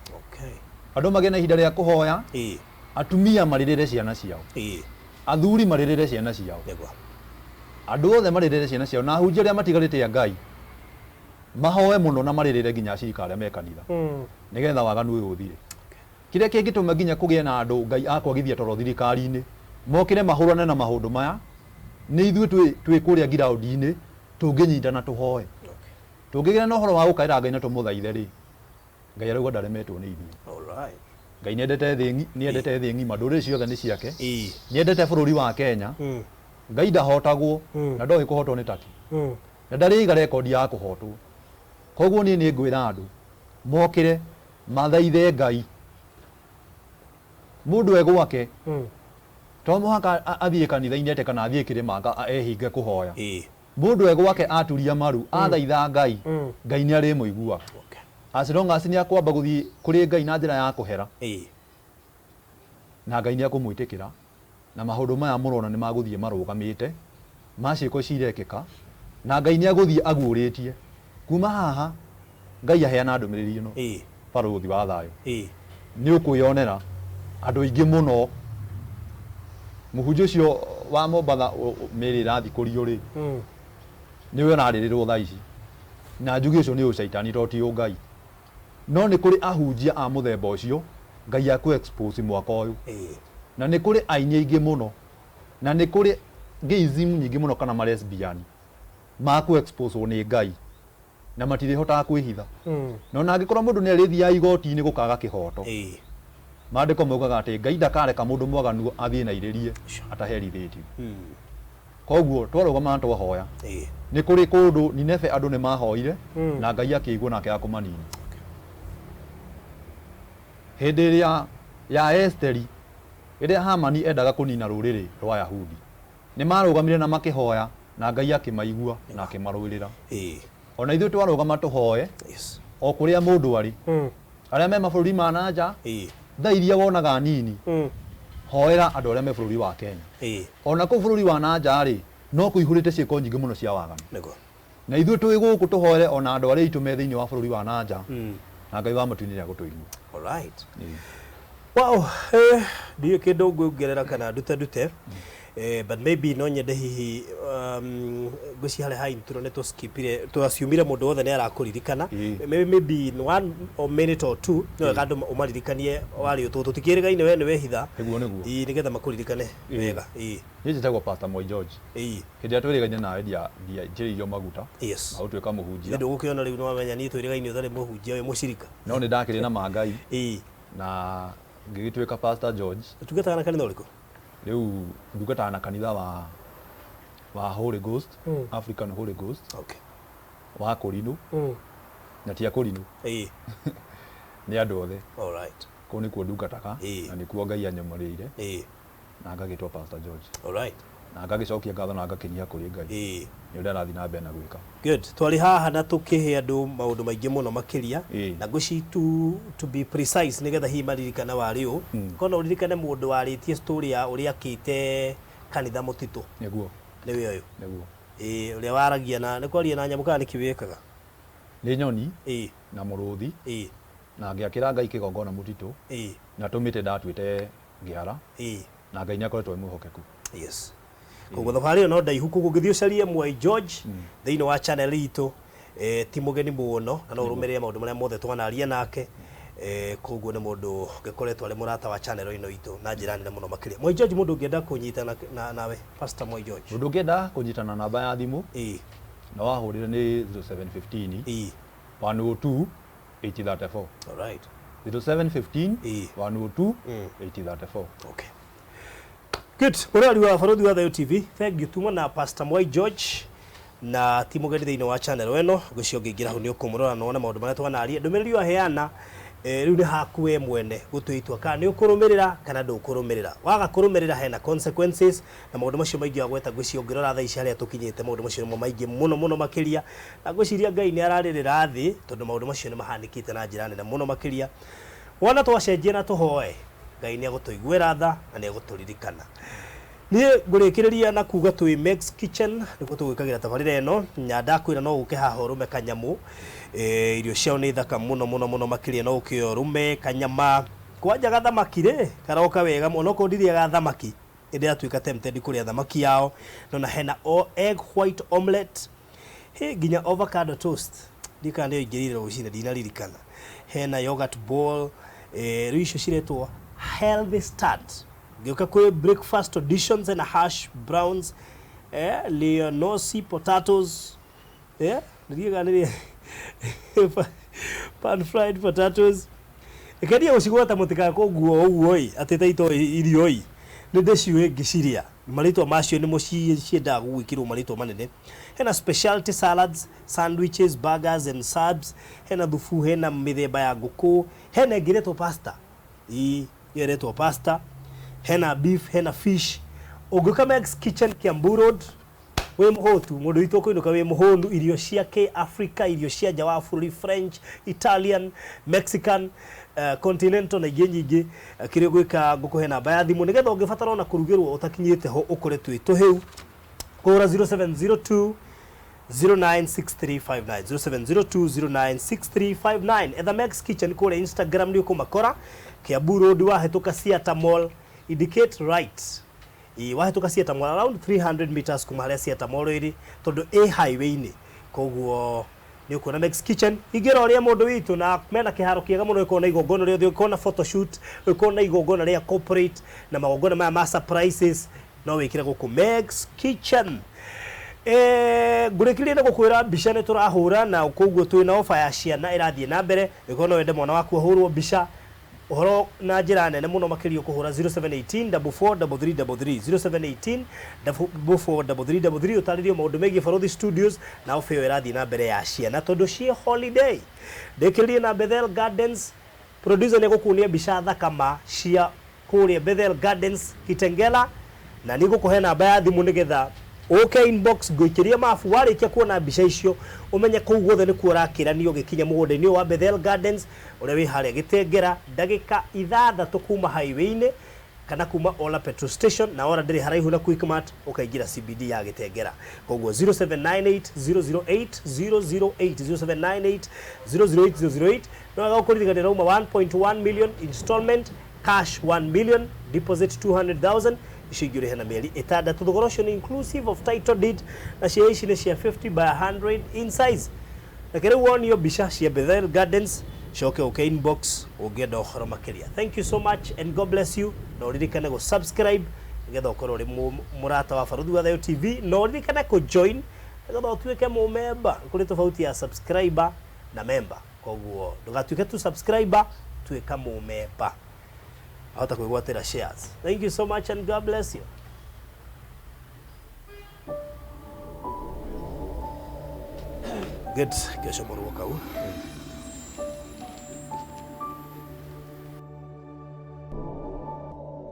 Andũ magĩe na ihinda rĩa kũhoya, atumia marĩrĩre ciana ciao, athuri marĩrĩre ciana ciao, andũ othe marĩrĩre ciana ciao, na ahunjia arĩa matigarĩte a Ngai mahoe mũno na marĩrĩre nginya acirika arĩa me kanitha nĩgetha waganu ũyũ ũthire. Kĩrĩa kĩngĩtũma nginya kũgĩe na andũ Ngai akwagithia toro thirikari-inĩ mokĩre mahũrane na maũndũ maya nĩ ithuĩ twĩ kũrĩa ngiraũndi-inĩ tũngĩnyitana tũhoe. Tũngĩgĩa na ũhoro wa gũkaĩra Ngai na tũmũthaithe rĩ, Ngai arauga ndaremetwo nĩ ithuĩ. Ngai nĩendete thĩ nĩendete thĩ ng'ima, ndũrĩrĩ ciothe nĩ ciake. Nĩendete bũrũri wa Kenya. Ngai ndahotagwo na ndoĩ kũhotwo nĩ taki. Na ndarĩ aiga rekondi ya kũhotwo. Koguo niĩ nĩ ngwĩra andũ mokĩre mathaithe Ngai. Mũndũ e gwake to mũhaka athiĩ kanitha-inĩ atĩ kana athiĩ kĩrĩma ehinge kũhoya. Mũndũ e gwake aturia maru athaitha Ngai, Ngai nĩ arĩmũiguaga. As long as nĩ akwamba gũthiĩ kũrĩ Ngai na njĩra ya kũhera, na Ngai nĩ akũmwĩtĩkĩra, na maũndũ maya mũrona nĩ magũthiĩ marũgamĩte, ma ciĩko ici irekĩka, na Ngai nĩ agũthiĩ aguũrĩtie. Kuma haha Ngai aheana ndũmĩrĩri ĩno, barũthi wa thayũ, nĩ ũkwĩyonera andũ aingĩ mũno. Mũhunjia ũcio wa Mombatha mĩĩrĩ ĩrathikũrio rĩ, nĩwe ũrarĩrĩrwo thaa ici. Na njuge ũcio nĩ ũcaitani to ti ũngai. No nĩ kũrĩ ahunjia a mũthemba ũcio Ngai akũ expose mwaka ũyũ. Na nĩ kũrĩ aini aingĩ mũno, na nĩ kũrĩ gayism nyingĩ mũno kana ma lesbian makũ expose wo nĩ Ngai na matirĩhotaga kwĩhitha. Na ona angĩkorwo mũndũ nĩ arĩthiaga igoti-inĩ gũkaga kĩhoto, maandĩko maugaga atĩ Ngai ndakareka mũndũ mwaganu athiĩ na irĩrie ataherithĩtio. Koguo twarũgama na twahoya, nĩ kũrĩ kũndũ Nineve andũ nĩ mahoire na Ngai akĩigua na akĩaga kũmanina. Hĩndĩ ĩrĩa ya Esiteri, rĩrĩa Hamani endaga kũnina rũrĩrĩ rwa Ayahudi, nĩ marũgamire na makĩhoya na Ngai akĩmaigua na akĩmarũĩrĩra. Ona ithuĩ twarũgama tũhoe o kũrĩa mũndũ arĩ, arĩa me mabũrũri ma na nja, thaa iria wonaga nini, hoera andũ arĩa me bũrũri wa Kenya. Ona kũu bũrũri wa na nja rĩ, no kũihũrĩte ciĩko nyingĩ mũno cia waganu. Na ithuĩ twĩ gũkũ tũhoere ona andũ arĩa aitũ me thĩinĩ wa bũrũri wa na nja, na Ngai wa matu-inĩ nĩ agũtũigua. Wow, ndiũĩ kĩndũ ngwongerera kana ndute ndute, but maybe no nyende hihi ngwĩciria harĩa ha intro nĩ tũskipire, tũ-assumire mũndũ wothe nĩ arakũririkana. Maybe in one or minute or two nĩ wega andũ ũmaririkanie warĩ ũtũ, tũtikĩrĩgaine we nĩ wehitha. Nĩguo nĩguo. Ĩĩ, nĩgetha makũririkane wega. Ĩĩ. Niĩ njĩtagwo Pastor Moi George. Hĩndĩ ĩrĩa twĩrĩgaine nawe ndiaitĩrĩirio maguta ma gũtuĩka mũhunjia. Nĩ ndũgũkĩona rĩu nĩ wamenya niĩ twĩrĩgaine ũtarĩ mũhunjia wĩ mũcirika. No nĩ ndakĩrĩ na ma Ngai na ngĩgĩtuĩka Pastor George. Ũtungataga na kanitha ũrĩkũ? Rĩu ndungataga na kanitha wa Holy Ghost, African Holy Ghost wa Kũrinũ, na ti a Kũrinũ, nĩ andũ othe. Kũu nĩkuo ndungataga na nĩkuo Ngai anyamũrĩire na ngagĩtwo Pastor George. Na ngagĩcokia ngatho na ngakĩnyiha kũrĩ Ngai nĩ ũrĩa arathiĩ na mbere na gwĩka. Good. Twarĩ haha na tũkĩhe andũ maũndũ maingĩ mũno makĩria na ngwĩciria to be precise nĩgetha hihi maririkane warĩ ũ. Korwo no ũririkane mũndũ warĩtie story ya ũrĩa akĩte kanitha mũtitũ. Nĩguo. Nĩwe ũyũ. Nĩguo. Ĩĩ, ũrĩa waragia na nĩ kwaria na nyamũ kana nĩkĩ wĩkaga? Nĩ nyoni na mũrũthi na ngĩakĩra Ngai kĩgongona mũtitũ na tũmĩtĩ ndatuĩte ngĩara na Ngai nĩ akoretwo e mwĩhokeku. Yes. Koguo thabarĩ ĩyo no ndaihu, koguo ũngĩthiĩ ũcarie Mwai George thĩinĩ wa channel itũ, ti mũgeni mũno na no ũrũmĩrĩre maũndũ marĩa mothe twanaria nake. Koguo nĩ mũndũ ũgĩkoretwo arĩ mũrata wa channel ĩno itũ na njĩra nene mũno makĩria. Mwai George, mũndũ ũngĩenda kũnyitana nawe, Pastor Mwai George. Mũndũ ũngĩenda kũnyitana na namba ya thimũ na wahũrĩre nĩ 0715 102 834. 0715 102 834. Okay. Good. Mũrori wa Barũthi wa Thayũ TV, thank you. Tuma na Pastor Mwai George na ti mũgeni thĩinĩ wa channel ĩno. Ngwĩciria ũngĩingĩra hau nĩ ũkũmũrora na wone maũndũ marĩa twanaria. Ndũmĩrĩri ĩyo aheana Rĩu nĩ haku we mwene gũtua itua kana nĩ ũkũrũmĩrĩra kana ndũkũrũmĩrĩra. Waga kũrũmĩrĩra hena consequences na maũndũ macio maingĩ wagweta, ngwĩciria ũngĩrora thaa ici harĩa tũkinyĩte, maũndũ macio nĩmo maingĩ mũno mũno makĩria, na ngwĩciria Ngai nĩ ararĩrĩra thĩ tondũ maũndũ macio nĩ mahanĩkĩte na njĩra nene mũno makĩria. Wona twacenjia na tũhoe, Ngai nĩ egũtũiguĩra tha na nĩ egũtũririkana. Niĩ ngũrĩkĩrĩria na kuga twĩ Meg's Kitchen nĩkuo tũgwĩkagĩra tabarĩra ĩno, na ndakwĩra no ũke haha ũrũme kanyamũ. Irio ciao nĩ thaka mũno mũno mũno makĩria, no ũke ũrũme kanyama kwanja gathamaki rĩ karoka wega mũno, onokorwo ndirĩaga thamaki nĩndĩratuĩka tempted kũrĩa thamaki yao. Nona hena egg white omelette, hĩ nginya avocado toast, ndiũĩ kana nĩyo ingĩrĩire rũcinĩ, ndinaririkana. Hena yogurt bowl, rĩu icio ciretwo healthy start. Ngĩũka kwĩ breakfast auditions, hena hash browns, leonosi potatoes, ndiũĩ kana nĩ pan fried potatoes. Reke gũcigweta mũtikakũnguo ũguo ĩ atĩ ta itoĩ irio ĩ, nĩ ndĩciũĩ ngĩcirĩa, marĩtwa macio nĩmo ciendaga gwĩkĩrwo marĩtwa manene. Hena specialty salads, sandwiches, burgers and subs, hena thubu, hena mĩthemba ya ngũkũ, hena ĩngĩ ĩretwo pasta, ĩĩ ĩyo ĩretwo pasta, hena beef, hena fish. Ũngĩũka Meg's Kitchen Kiambu Road wĩ mũhũtu, mũndũ witũ ũkũinũka wĩ mũhũnu, irio cia kĩ-Africa, irio cia nja wa bũrũri, French, Italian, Mexican, continental na ingĩ nyingĩ. Kĩrĩa ũgwĩka, ngũkũhe namba ya thimũ nĩgetha ũngĩbatara ona kũrugĩrwo ũtakinyĩte ho ũkore twĩ tũhĩu. Kũhũra 0702 096359, 0702 096359. Etha Meg's Kitchen kũrĩa Instagram nĩ ũkũmakora. Kiambu Road, wahĩtũka Siata Mall, indicate right. Ĩ wahĩtũka Siata Mall around 300 meters kuma harĩa Siata Mall ĩrĩ, tondũ ĩ highway-inĩ, koguo nĩ ũkuona Meg's Kitchen. Ingĩra ũrĩa mũndũ witũ na mena kĩharo kĩega mũno, ũkorwo na igongona rĩothe, ũkorwo na photoshoot, ũkorwo na igongona rĩa corporate na magongona maya ma surprises, no wĩkĩre gũkũ Meg's Kitchen. Ngũrĩkĩrĩria na gũkwĩra mbica nĩ tũrahũra, na koguo twĩna ofa ya ciana ĩrathiĩ na mbere. Ĩkorwo no wende mwana waku ahũrwo mbica ũhoro na njĩra nene mũno makĩria, ũkũhũra 0718 443333, 0718 443333, ũtarĩrio maũndũ megiĩ Barothi Studios na ofa ĩyo ĩrathiĩ na mbere ya ciana tondũ ciĩ holiday. Ndĩkĩrĩrie na Bethel Gardens. Producer nĩ egũkuonia mbica thaka ma cia kũrĩa Bethel Gardens Kitengela, na nĩ ngũkũhe namba ya thimũ nĩgetha ũke inbox ngũikĩrie mabu. Warĩkia kuona mbica icio, ũmenye kũu guothe nĩkuo ũrakĩranio ũgĩkinya mũgũnda-inĩ ũyũ wa Bethel Gardens ũrĩa wĩ harĩa Gĩtengera, ndagĩka 6 kuma highway-inĩ kana kuma Ola petrol station, na Ola ndĩrĩ haraihu na Quickmart, ũkaingĩra CBD ya Gĩtengera. Koguo 0798 008 008, 0798 008 008. No wega gũkũririkania rauma 1.1 million installment, cash 1 million, deposit 200,000, icio ingĩ ũrĩhe na mĩeri 6. Thogora ũcio nĩ inclusive of title deed, na cia ici nĩ cia 50 by 100 in size. Reke rĩu wonio mbica cia Bethel Gardens, coke ũke inbox ũngĩenda ũhoro makĩria. Thank you so much and God bless you, na ũririkane gũ subscribe nĩgetha ũkorwo ũrĩ mũrata wa Baruthi wa Thayo TV, na ũririkane kũ join nĩgetha ũtuĩke mũmemba. Kũrĩ tofauti ya subscriber na member, koguo ndũgatuĩke tu subscriber, tuĩka mũmemba ahota kwĩgwatĩra shares. Thank you so much and God bless you. Good. Kesho mũrwo kau.